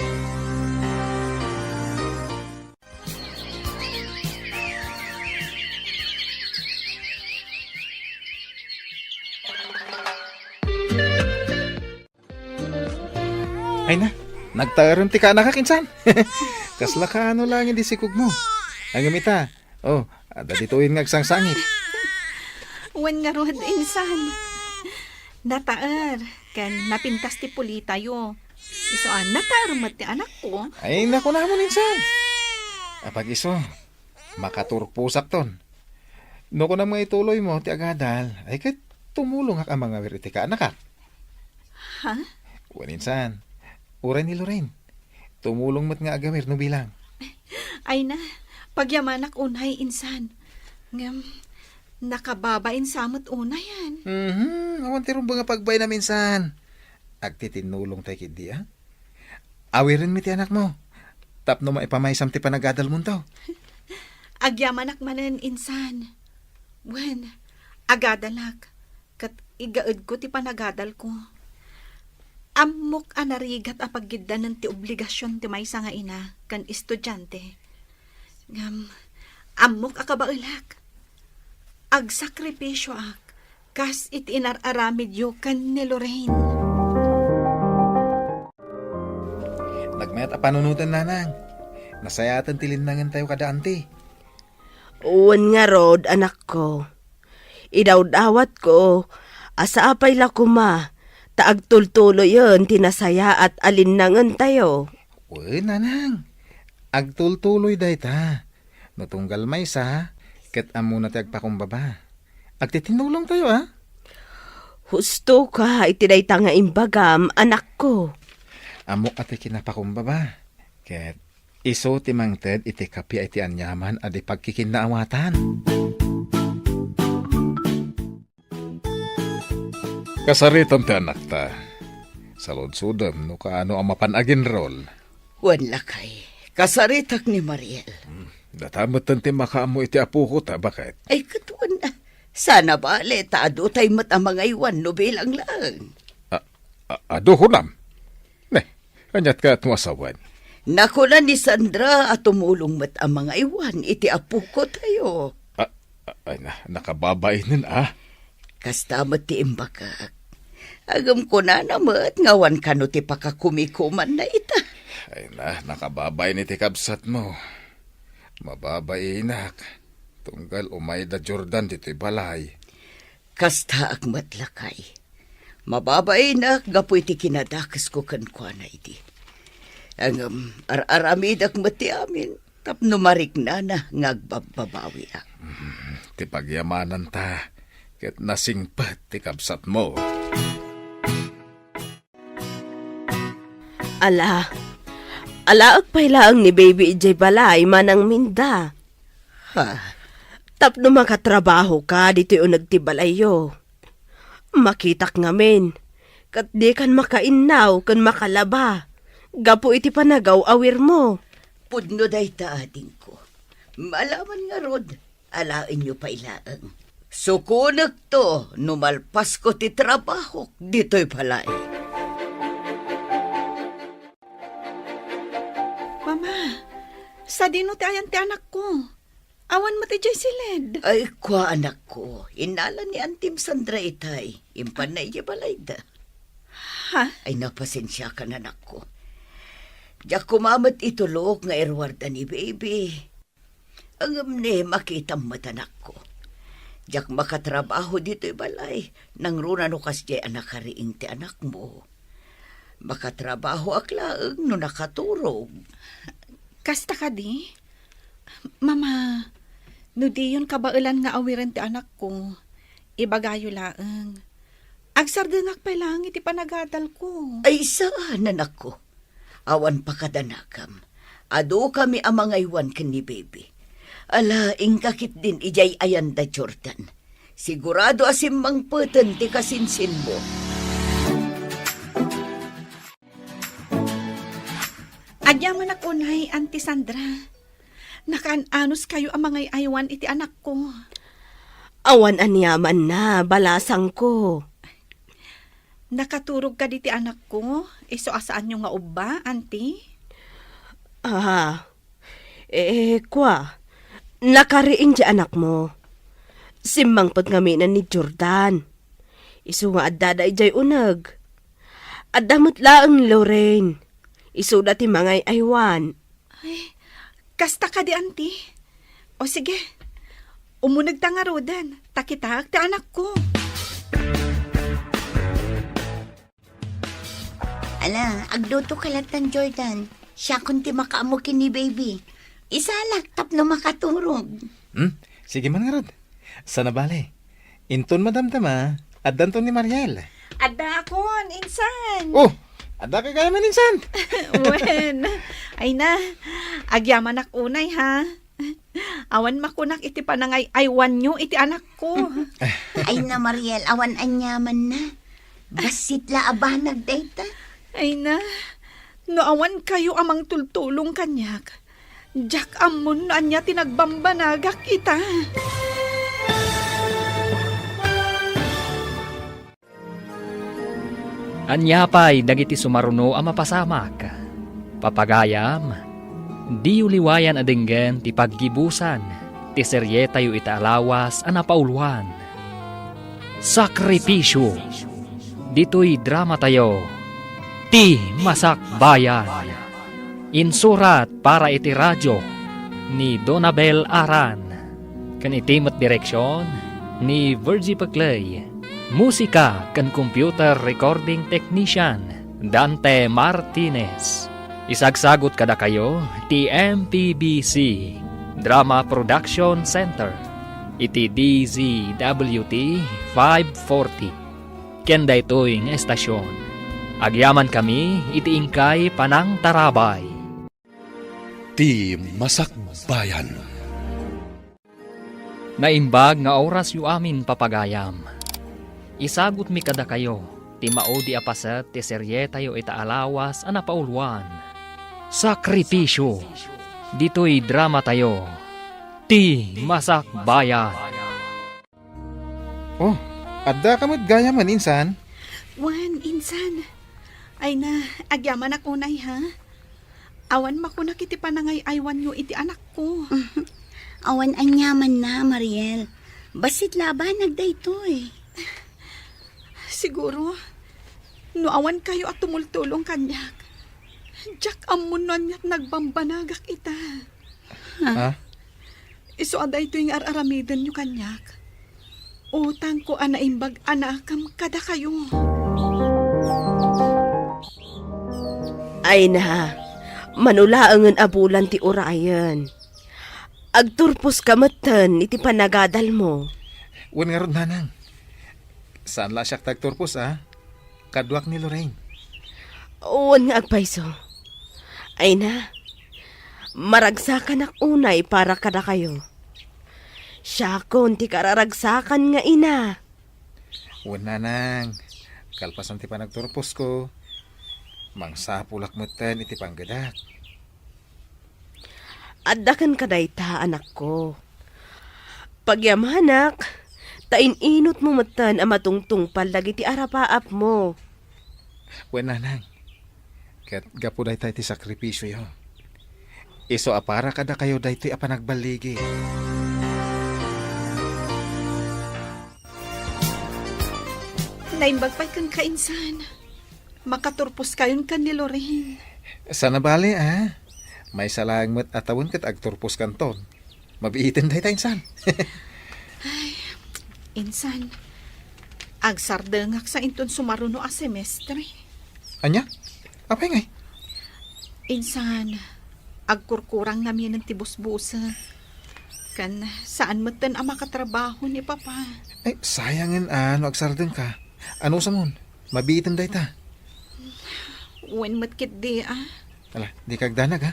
Ay na, nagtaerem ti kaanakak insan. Kasla kaano laeng di sikogmo. Ngem ita, oh, adda ditoyen nga agsangsangit. Wen ngarud, insan. Nataer, ken napintas ti pulitayo. Isu a, nataer met ti anakko. Ay, nakunamon insan. Apag-isu, makaturposakton. No kunam nga ituloymo ti agadal, ay ket tumulongak a mangawir iti kaanakak. Ha? Wen insan, uray ni Lorraine. Tumulong met nga agawir no bilang. Ay na, pagyamanak unay insan. Ngem, nakababain sa met unayen. Mhm, awan ti rumbeng a pagbainam insan. Agtitinnulong tay ketdi, a? Awirenmi ti anakmo tapno maipamaysam ti panagadalmonto. Agyamanak manen insan. Wen, agadalak, ket igaedko ti panagadalko. Ammok a narigat a pagiddanen ti obligasion ti maysa nga ina ken estudiante. Ngem, ammok a kabaelak. Agsakripisioak kas iti inar-aramidyo ken ni Lorraine. Nagmayat a panunoten, nanang. Nasayaten ti linnangentayo kada anti. Wen ngarud, anakko. Idawdawatko Asa a pay la koma, ta agtultuloyen ti nasayaat a linnangentayo. Wen, nanang. Agtultuloy dayta. No tunggal maysa, ket ammona ti agpakumbaba. Agtitinnulongtayo, a? Husto ka iti dayta nga imbagam, anakko. Ammok a ti kinapakumbaba. Ket isu ti mangted iti kapi a iti aniaman a di pagkikinnaawatan. Kasaritam ti anakta. Saludsodem no kaano a mapan aginrol. Wen, lakay, kasaritak ni Mariel. Hmm, data metten ti makaammo iti apoko ta, baket. Ay, ket wen, sana bale, ta adu tay met a mangaywan no bilang laeng. A, a, adu kunam? Ne, aniat kayat mo a sawen? Nakuna ni Sandra a tumulong met a mangaywan iti apoko tayo. A, a, ay na, nakababainen a. Kasta met ti imbagak. Agem kunana met nga awan kano ti pakakumikumanna ita. Ay na, nakababain iti kabsatmo. Mababainak. Tunggal umayda Jordan ditoy balay. Kastaak met, lakay. Mababainak gapu iti kinadakesko kenkuana idi. Ngem ar-aramidek met ti amin tapno mariknana nga agbabbabawiak. Mm, ti pagyamananta ket nasingpet ti kabsatmo. Ala, alaek pay laeng ni baby idiay balay, Manang Minda. Ha? Tapno makatrabaho ka ditoy uneg ti balayyo. Makitak ngamin, ket dikan makainnaw ken makalaba gapu iti panagaw-awirmo. Pudno dayta, adingko. Malaman ngarud, alaenyo pay laeng. Sukonekto no malpasko ti trabahok ditoy balay. Mama, sadino ti ayan ti anakko? Awan met idiay siled. Ay, kua, anakko. Innala ni Antim Sandra itay. Impanna idiay balayda. Ha? Ay, napasensiakan, anakko. Diak koma met itulok nga iruarda ni baby. Ngem ne, makitam met, anakko. Diak makatrabaho ditoy balay. Nangruna no kasdiay a nakariing ti anakmo. Makatrabahoak laeng no nakaturog. Kasta kadi? Mama, no diyon kabaelan nga awiren ti anakko, ibagayo laeng. Agsardengak pay laeng iti panagadalko. Ay, saan, anakko. Awan pakadanakam. Adukami a mangaywan ken ni baby. Ala, inka ketdin idiay ayanda Jordan. Sigurado a simmangpeten ti kasinsinmo. Agyamanak unay, Auntie Sandra. Nakaan-anuskayo a mangay-aywan iti anakko. Awan aniamanna, balasangko. Nakaturog kadi ti anakko, isu a saanyo nga ubba, Auntie? Ah, eh, kua, nakariing ti anakmo. Simmangpet ngamin ni Jordan. Isu nga addada idiay uneg. Adda met laeng ni Lorraine. Isuda ti mangay-aywan. Ay, kasta kadi, Auntie? O sige, umunegta ngaruden, ta kitaek ti anakko. Ala, agluto ka lattan, Jordan. Siakon ti makaammo ken ni baby. Isalak tapno makaturog. Hmm? Sige man ngarud. Sana bale. Inton madamdama, addanton ni Mariel. Addaakon, insan. Oh, adda kay gayam insan. Wen. Ay na, agyamanak unay, ha? Awan makunak iti panangay-aywanyo iti anakko. Ay na, Mariel, awan aniamanna. Bassit la a banag dayta. Ay na, no awan kayo a mangtultulong kaniak, diak ammon no ania ti nagbambanagak ita. Ania pay dagiti sumaruno a mapasamak? Papagayam, diyo liwayan a denggen ti paggibusan ti serietayo ita a lawas a napauluan, Sakripisio. Ditoy dramatayo, Ti Masakbayan. Insurat para iti radio ni Donabel Aran, ken iti met direksion ni Virgie Peclay. Musika ken computer recording technician, Dante Martinez. Isagsagut kadakayo ti M P B C Drama Production Center iti D Z W T five forty. Ken daytoy nga estasion, agyamankami iti inkay panangtarabay. Ti Masakbayan. Naimbag nga orasyo amin, papagayam. Isagutmi kadakayo ti maudi a paset ti serietayo ita a lawas a napauloan, Sakripisyo. Ditoy dramatayo, Ti Masakbayan. Oh, addaka met gayamen, insan? Wen, insan. Ay na, agyamanak unay, ha? Awan makunak iti panangay-aywanyo iti anakko. Awan aniamanna, Mariel. Bassit la a banag daytoy. Siguro, no awan kayo a tumultulong kaniak, diak ammo no aniat nagbambanagak ita. Ha? Ha? Isu a daytoy nga ar-aramidenyo kaniak, utangko a naimbag a nakem kadakayo. Ay na, mano laengen a bulan ti urayen. Agturposka metten iti panagadalmo. Wen ngarud, nanang. Saan la siak ti agturpos, a? Kaduak ni Lorraine. Wen nga agpayso. Ay na, maragsakanak unay para kadakayo. Siakon ti kararagsakan nga ina. Wen, nanang, kalpasan ti panagturposko, mangsapulak metten iti panggedak. Adda kenka dayta, anakko. Pagyamanak, ta in-inutmo metten a matungtungpal dagiti arapaapmo. Wen, nanang, ket gapu dayta iti sakripisioyo, isu a para kadakayo daytoy a panagballigi. Naimbag pay kenka, insan. Makaturposkayon ken ni Lorraine. Saan a bale, a? Maysa laeng met a tawen ket agturposkanton. Mabiiten dayta, insan. Ay, insan, agsardengak sa inton sumaruno a semestre. Ania? Apay ngay? Insan, agkurkurang namienen ti busbusek. Ken saan metten a makatrabaho ni Papa. Ay, sayangen a no agsardengka. Anusamon, mabiiten dayta. Wen met ketdi, a. Ala, dika agdanag, a.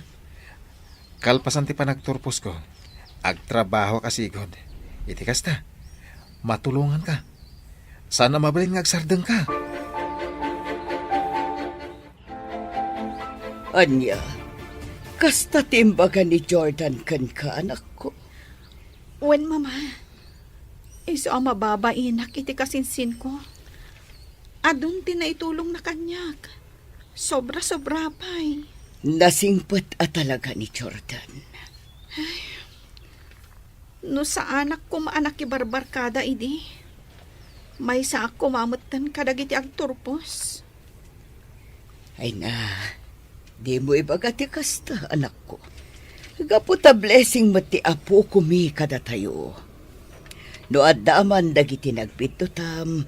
Kalpasan ti panagturposko, agtrabahoak a sigud. Iti kasta, matulonganka. Saan a mabalin nga agsardengka. Ania, kasta ti imbaga ni Jordan kenka, anakko? Wen, Mama. Isu a mababainak iti kasinsinko. Adun ti naitulongna kaniak. Sobra-sobra pay. Nasingpet a talaga ni Jordan. Ay, no saanak koma a nakibarbarkada idi, maysaak koma metten kadagiti agturpos. Ay na, dimo ibaga ti kasta, anakko. Gapu ta blessing met ti Apokomi kadatayo. No adda man dagiti nagbiddutam,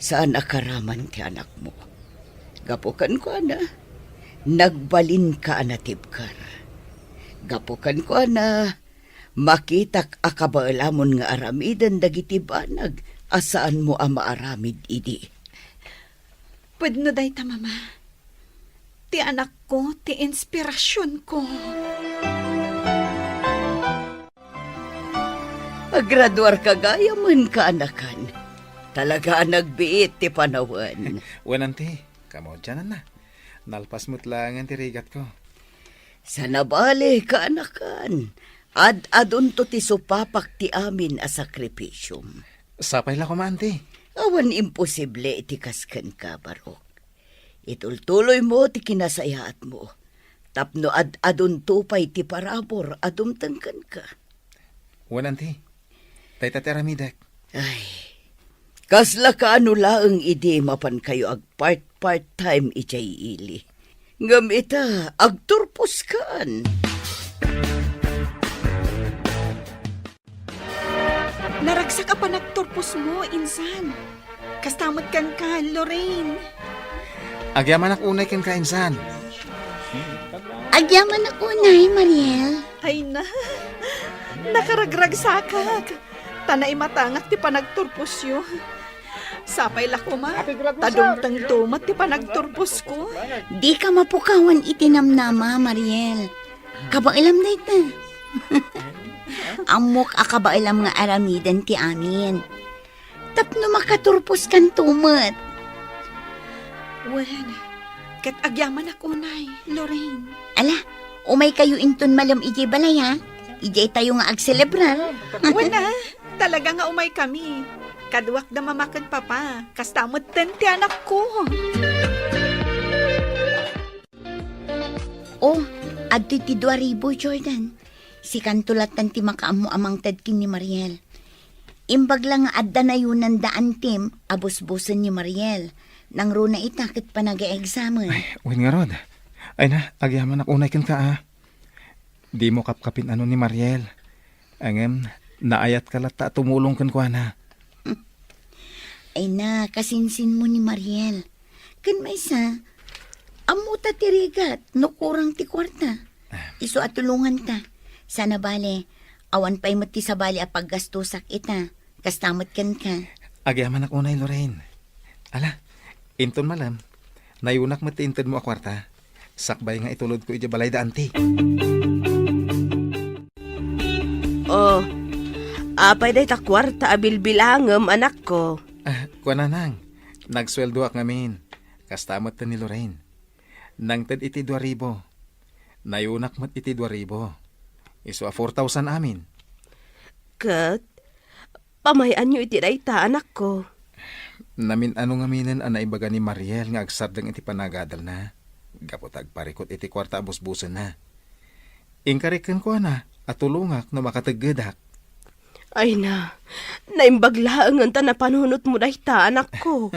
saan a karaman ti anakmo. Gapu kenkuana, nagbalinka a natibker. Gapu kenkuana, makitak a kabaelamon nga aramiden dagiti banag a saanmo a maaramid idi. Pudno dayta, Mama. Ti anakko ti inspirasionko. Agraduarka gayamen, kaanakan. Talaga a nagbiit ti panawen. Wen, anti, kamaudiananna. Nalpas met laengen ti rigatko. Saan a bale, kaanakan. Ad-adunto ti supapak ti amin a sakripisiom. Sapay la koma, anti. Awan imposible iti kas kenka, Barok. Itultuloymo ti kinasayaatmo tapno ad-adunto pay ti parabur a dumteng kenka. Wen, anti. Dayta ti aramidek. Ay, kasla kaano laeng idi mapankayo agpart-part time idiay ili. Ngem ita, agturposkan. Naragsak a panagturposmo, insan. Kasta met kenka, Lorraine. Agyamanak unay kenka, insan. Agyamanak unay, Mariel. Ay na, nakaragragsakak. Ta naimatangak ti panagturposyo. Sapay la koma, ta dumtengto met ti panagturposko. Dika mapukawan iti namnama, Mariel. Kabaelam dayta. Ammok a kabaelam nga aramiden ti amin. Tapno makaturposkanto met. Wen, ket agyamanak unay, Lorraine. Ala, umaykayo inton malem idiay balay, ha? Idiay tayo nga agselebrar. Wen a, talaga nga umaykami. Kaduak da mama ken papa, kasta metten ti anakko. Oh, adtoy ti dua ribu, Jordan. Sikanto lattan ti makaammo a mangted ken ni Mariel. Imbag la nga adda nayunan da antim a busbusen ni Mariel. Nangruna ita ket panag-examen. Ay, wen ngarud. Ay na, agyamanak unay kenka, a. Dimo kapkapin-ano ni Mariel. Ngem, naayatka latta a tumulong kenkuana. Ay na, kasinsinmo ni Mariel. Ken maysa, ammota ti rigat no kurang ti kuarta. Isu a tulonganta. Sana bale, awan pay met ti sabali a paggastosak ita. Kasta met kenka. Agyamanak unay, Lorraine. Ala, inton malem, nayunak met ti intedmo a kuarta. Sakbay nga itulodko idiay balay da anti. Oh, apay dayta kuarta a bilbilangem, anakko? Ah, kuana, nang, nagsueldoak ngamin. Kasta met ni Lorraine. Nangted iti dua ribu. Nayunak met iti dua ribu. Isu a four thousand amin. Ket, pamay-anyo iti dayta, anakko? Namin-ano ngaminen a naibaga ni Mariel nga agsardeng iti panagadalna, gapu ta agparikut iti kuarta a busbusenna. Inkarik kenkuana a tulongak no makateggedak. Ay na, naimbag laengen ta napanunotmo dayta, anakko.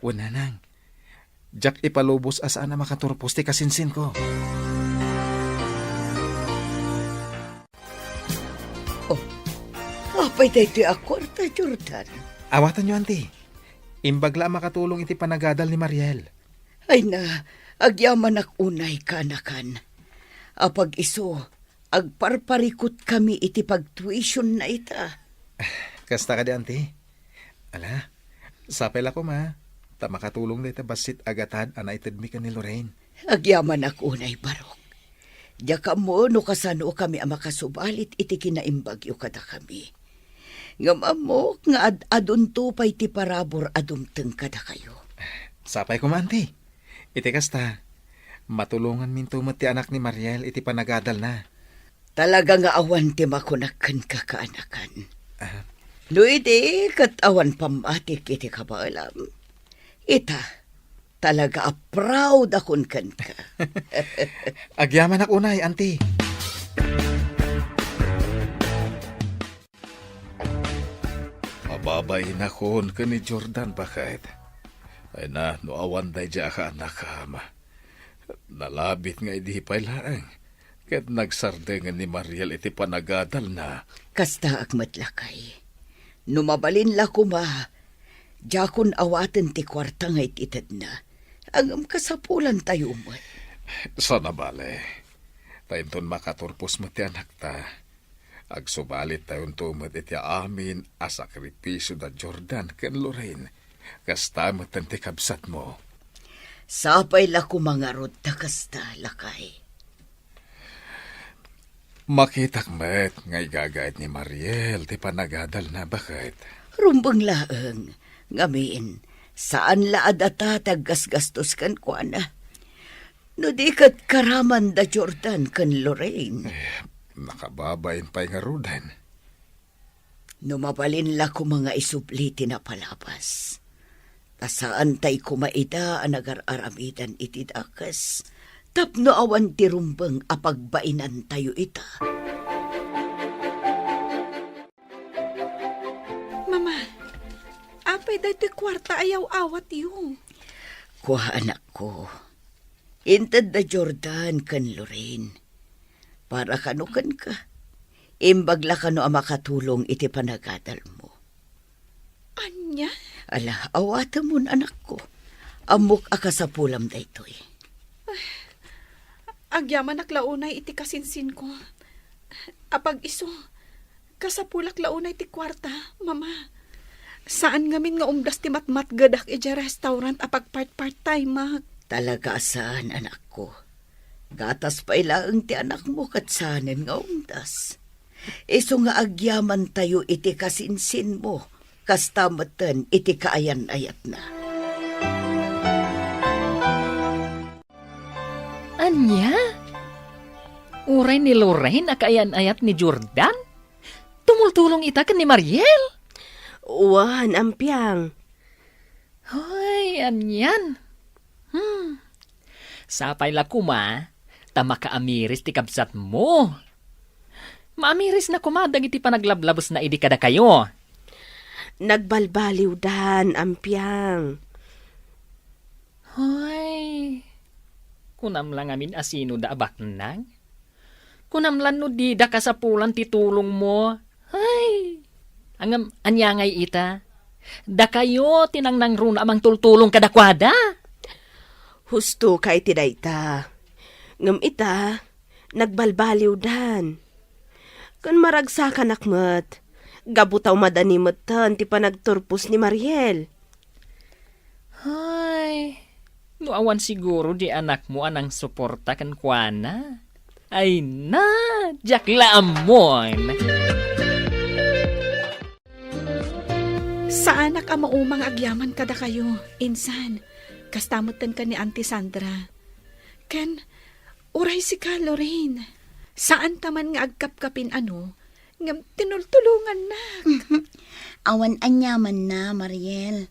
Wen, nanang. Diak ipalubos a saan a makaturpos ti kasinsinko. Oh, apay daytoy a kuarta, Jordan? Awatanyo, anti. Imbag la a makatulong iti panagadal ni Mariel. Ay na, agyamanak unay, kaanakan. Apag-isu, agparparikutkami iti pagtuisionna ita. Kasta kadi, anti? Ala, sapay la koma, ta makatulong dayta bassit a gatad a naitedmi ken ni Lorraine. Agyamanak unay, barok. Diak ammo no kasanokami a makasubalit iti kinaimbagyo kadakami. Ngem ammok nga ad-adunto pay ti parabur a dumteng kadakayo. Sapay koma, anti. Iti kasta, matulonganminto met ti anak ni Mariel iti panagadalna. Talaga nga awan ti makunak kenka, kaanakan. Ah. No idi ket awan pammatik iti kabaelam, ita, talaga a proud akon kenka. Agyamanak unay, anti. Mababainakon ken ni Jordan, baket. Ay na, no awan daydiay a kaanakam. Nalabit nga idi pay laeng, ket nagsardengen ni Mariel iti panagadalna. Kastaak met, lakay. No mabalin la koma, diakon awaten ti kuarta nga it-itedna. Ngem kasapulantayo met. Sana bale. Ta inton makaturpos met ti anakta, agsubalittayonto met iti amin a sakripisio da Jordan ken Lorraine. Kasta met ti kabsatmo. Sapay la koma ngarud ta kasta, lakay. Makitak met nga igagayat ni Mariel ti panagadalna, baket. Rumbeng laeng, ngamin, saan la a data ti aggasgastos kenkuana. No di ket karaman da Jordan ken Lorraine. Eh, nakababain pay ngaruden. No mabalin la koma nga isubli ti napalabas, ta saantay koma ida a nagar-aramidan iti dakes tapno awan ti rumbeng a pagbainantayo ita. Mama, apay daytoy kuarta a yaw-awatyo? Kua, anakko. Inted da Jordan ken Lorraine. Para kano kenka. Imbag la kano a makatulong iti panagadalmo. Ania? Ala, awatemon, anakko. Ammok a kasapulam daytoy. Agyamanak la unay iti kasinsinko. Apag-isu, kasapulak la unay ti kuarta, Mama. Saan ngamin nga umdas ti matmatgedak idiay restaurant a pagpart-part-time-ak. Talaga a saan, anakko. Gatas pay laeng ti anakmo ket saanen nga umdas. Isu nga agyamantayo iti kasinsinmo, kasta metten iti kaayan-ayatna. Ania? Uray ni Lorraine a kaayan-ayat ni Jordan? Tumultulong ita ken ni Mariel? Wen, ampiang. Hoy, anian? Hmm. Sapay la koma, ta makaamiris ti kabsatmo. Maamirisna koma dagiti panaglablabesna idi kadakayo. Nagbalbaliwdan, ampiang. Hoy, kunam la ngamin a sinoda a baknang? Kunam lan no dida kasapulan ti tulongmo? Ay, ngem ania ngay ita? Dakayo ti nangnangruna a mangtultulong kadakuada. Husto ka iti dayta. Ngem ita, nagbalbaliwdan. Ken maragsakanak met, gapu ta umadani metten ti panagturpos ni Mariel. Ay, no awan siguro di anakmo a nangsuporta kenkuana. Ay na, diak la ammon. Saanak a maumang agyaman kadakayo, insan. Kasta metten ken ni Auntie Sandra. Ken, uray sika, Lorraine. Saanta man nga agkapkapin, ano, ngem tinultulongannak. Awan aniamanna, Mariel.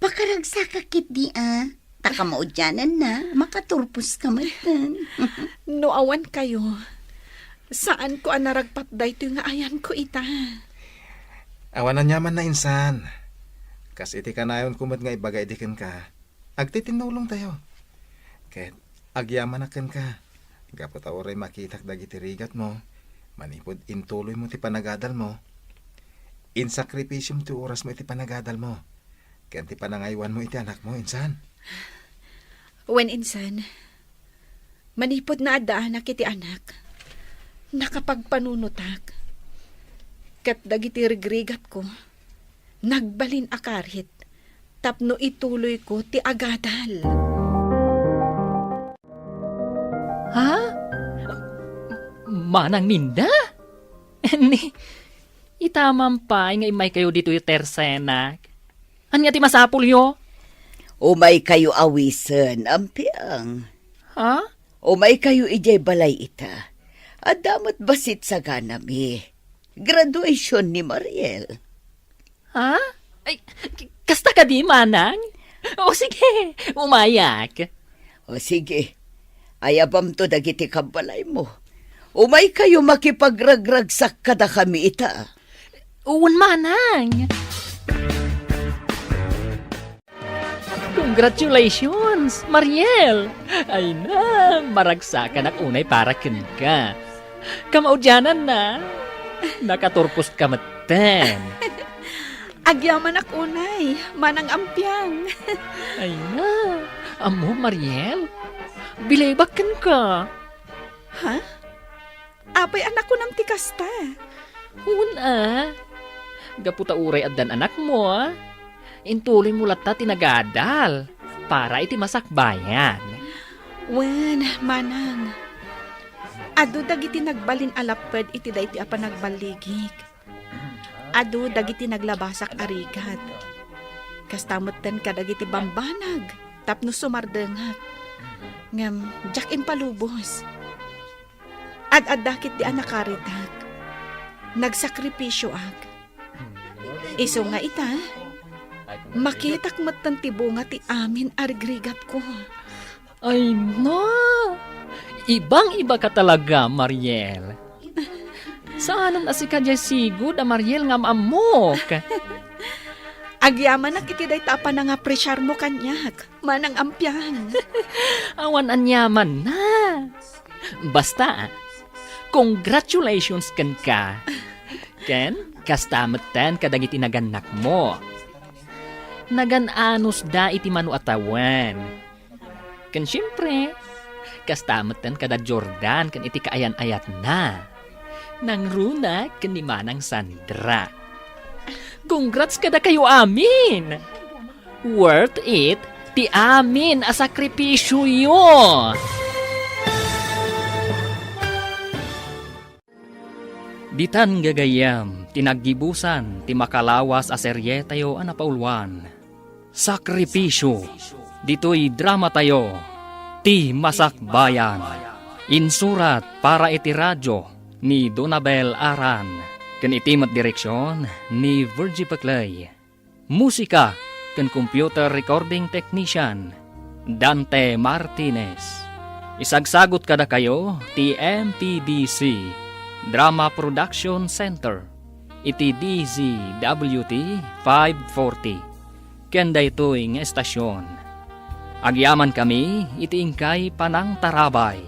Pakaragsaka ketdi a. Ta kamaudiananna, makaturposka metten. No awan kayo, saanko a naragpat daytoy nga ayanko ita. Awan aniamanna, insan. Kas iti kanayonko met nga ibaga idi kenka, agtitinnulongtayo. Ket agyamanak kenka, gapu ta uray makitak dagiti rigatmo, manipud intuloymo ti panagadalmo. Insakripisiom ti orasmo iti panagadalmo, ken ti panangaywanmo iti anakmo, insan. Wen, insan, manipud naaddaanak iti anak, nakapagpanunotak. Ket dagiti rigrigatko, nagbalin a karit tapno ituloyko ti agadal. Ha? Manang Minda? Ni, ita man pay nga immaykayo ditoy tersenak. Ania ti masapulyo? Umaykayo awisen, ampiang. Ha? Umaykayo idiay balay ita. Adda met bassit saganami. Graduation ni Mariel. Ha? Ay, k-, kasta kadi, manang? O sige, umayak. O sige, ayabamto dagiti kabbalaymo. Umaykayo makipagragragsak kadakami ita. Wen, manang. Congratulations, Mariel! Ay na, maragsakanak unay para kenka. Kamaudiananna, nakaturposka metten. Agyamanak unay, manang ampiang. Ay na, ammo, Mariel, bilibak kenka. Ha? Apay a nakunam ti kasta? Wen a. Gapu ta uray addan anakmo, intuloymo latta ti nagadal para iti masakbayan. Wen, manang. Adu dagiti nagbalin a lapped iti daytoy a panagballigik. Adu dagiti naglabasak a rigat. Kasta metten kadagiti bambanag tapno sumardengak. Ngem diak impalubos. Ad-adda ketdi a nakaritak. Nagsakripisioak. Isu nga ita, makitak metten ti bunga ti amin a rigrigatko. Ay na! Ibang-iba ka talaga, Mariel. Saanen a sika diay sigud a Mariel nga am-ammok. Agyamanak iti dayta a panangapresiarmo kaniak, manang ampiang. Awan aniamanna. Basta, congratulations kenka. Ken, kasta metten kadagiti nagannakmo. Nagan-anusda iti mano a tawen. Ken siempre, kasta metten kada Jordan ken iti kaayan-ayatna. Nangruna ken ni Manang Sandra. Congrats kadakayo amin! Worth it ti amin a sakripisyoyo! Ditan gagayyem ti naggibusan ti makalawas a serietayo a napauluan, Sakripisyo. Ditoy dramatayo, Ti Masakbayan. Insurat para iti radyo ni Donabel Aran, ken iti met direksyon ni Virgie Peclay. Musika ken computer recording technician, Dante Martinez. Isagsagut kadakayo ti M P D C Drama Production Center iti D Z W T five forty. Ken daytoy nga estasyon, agyamankami iti inkay panangtarabay.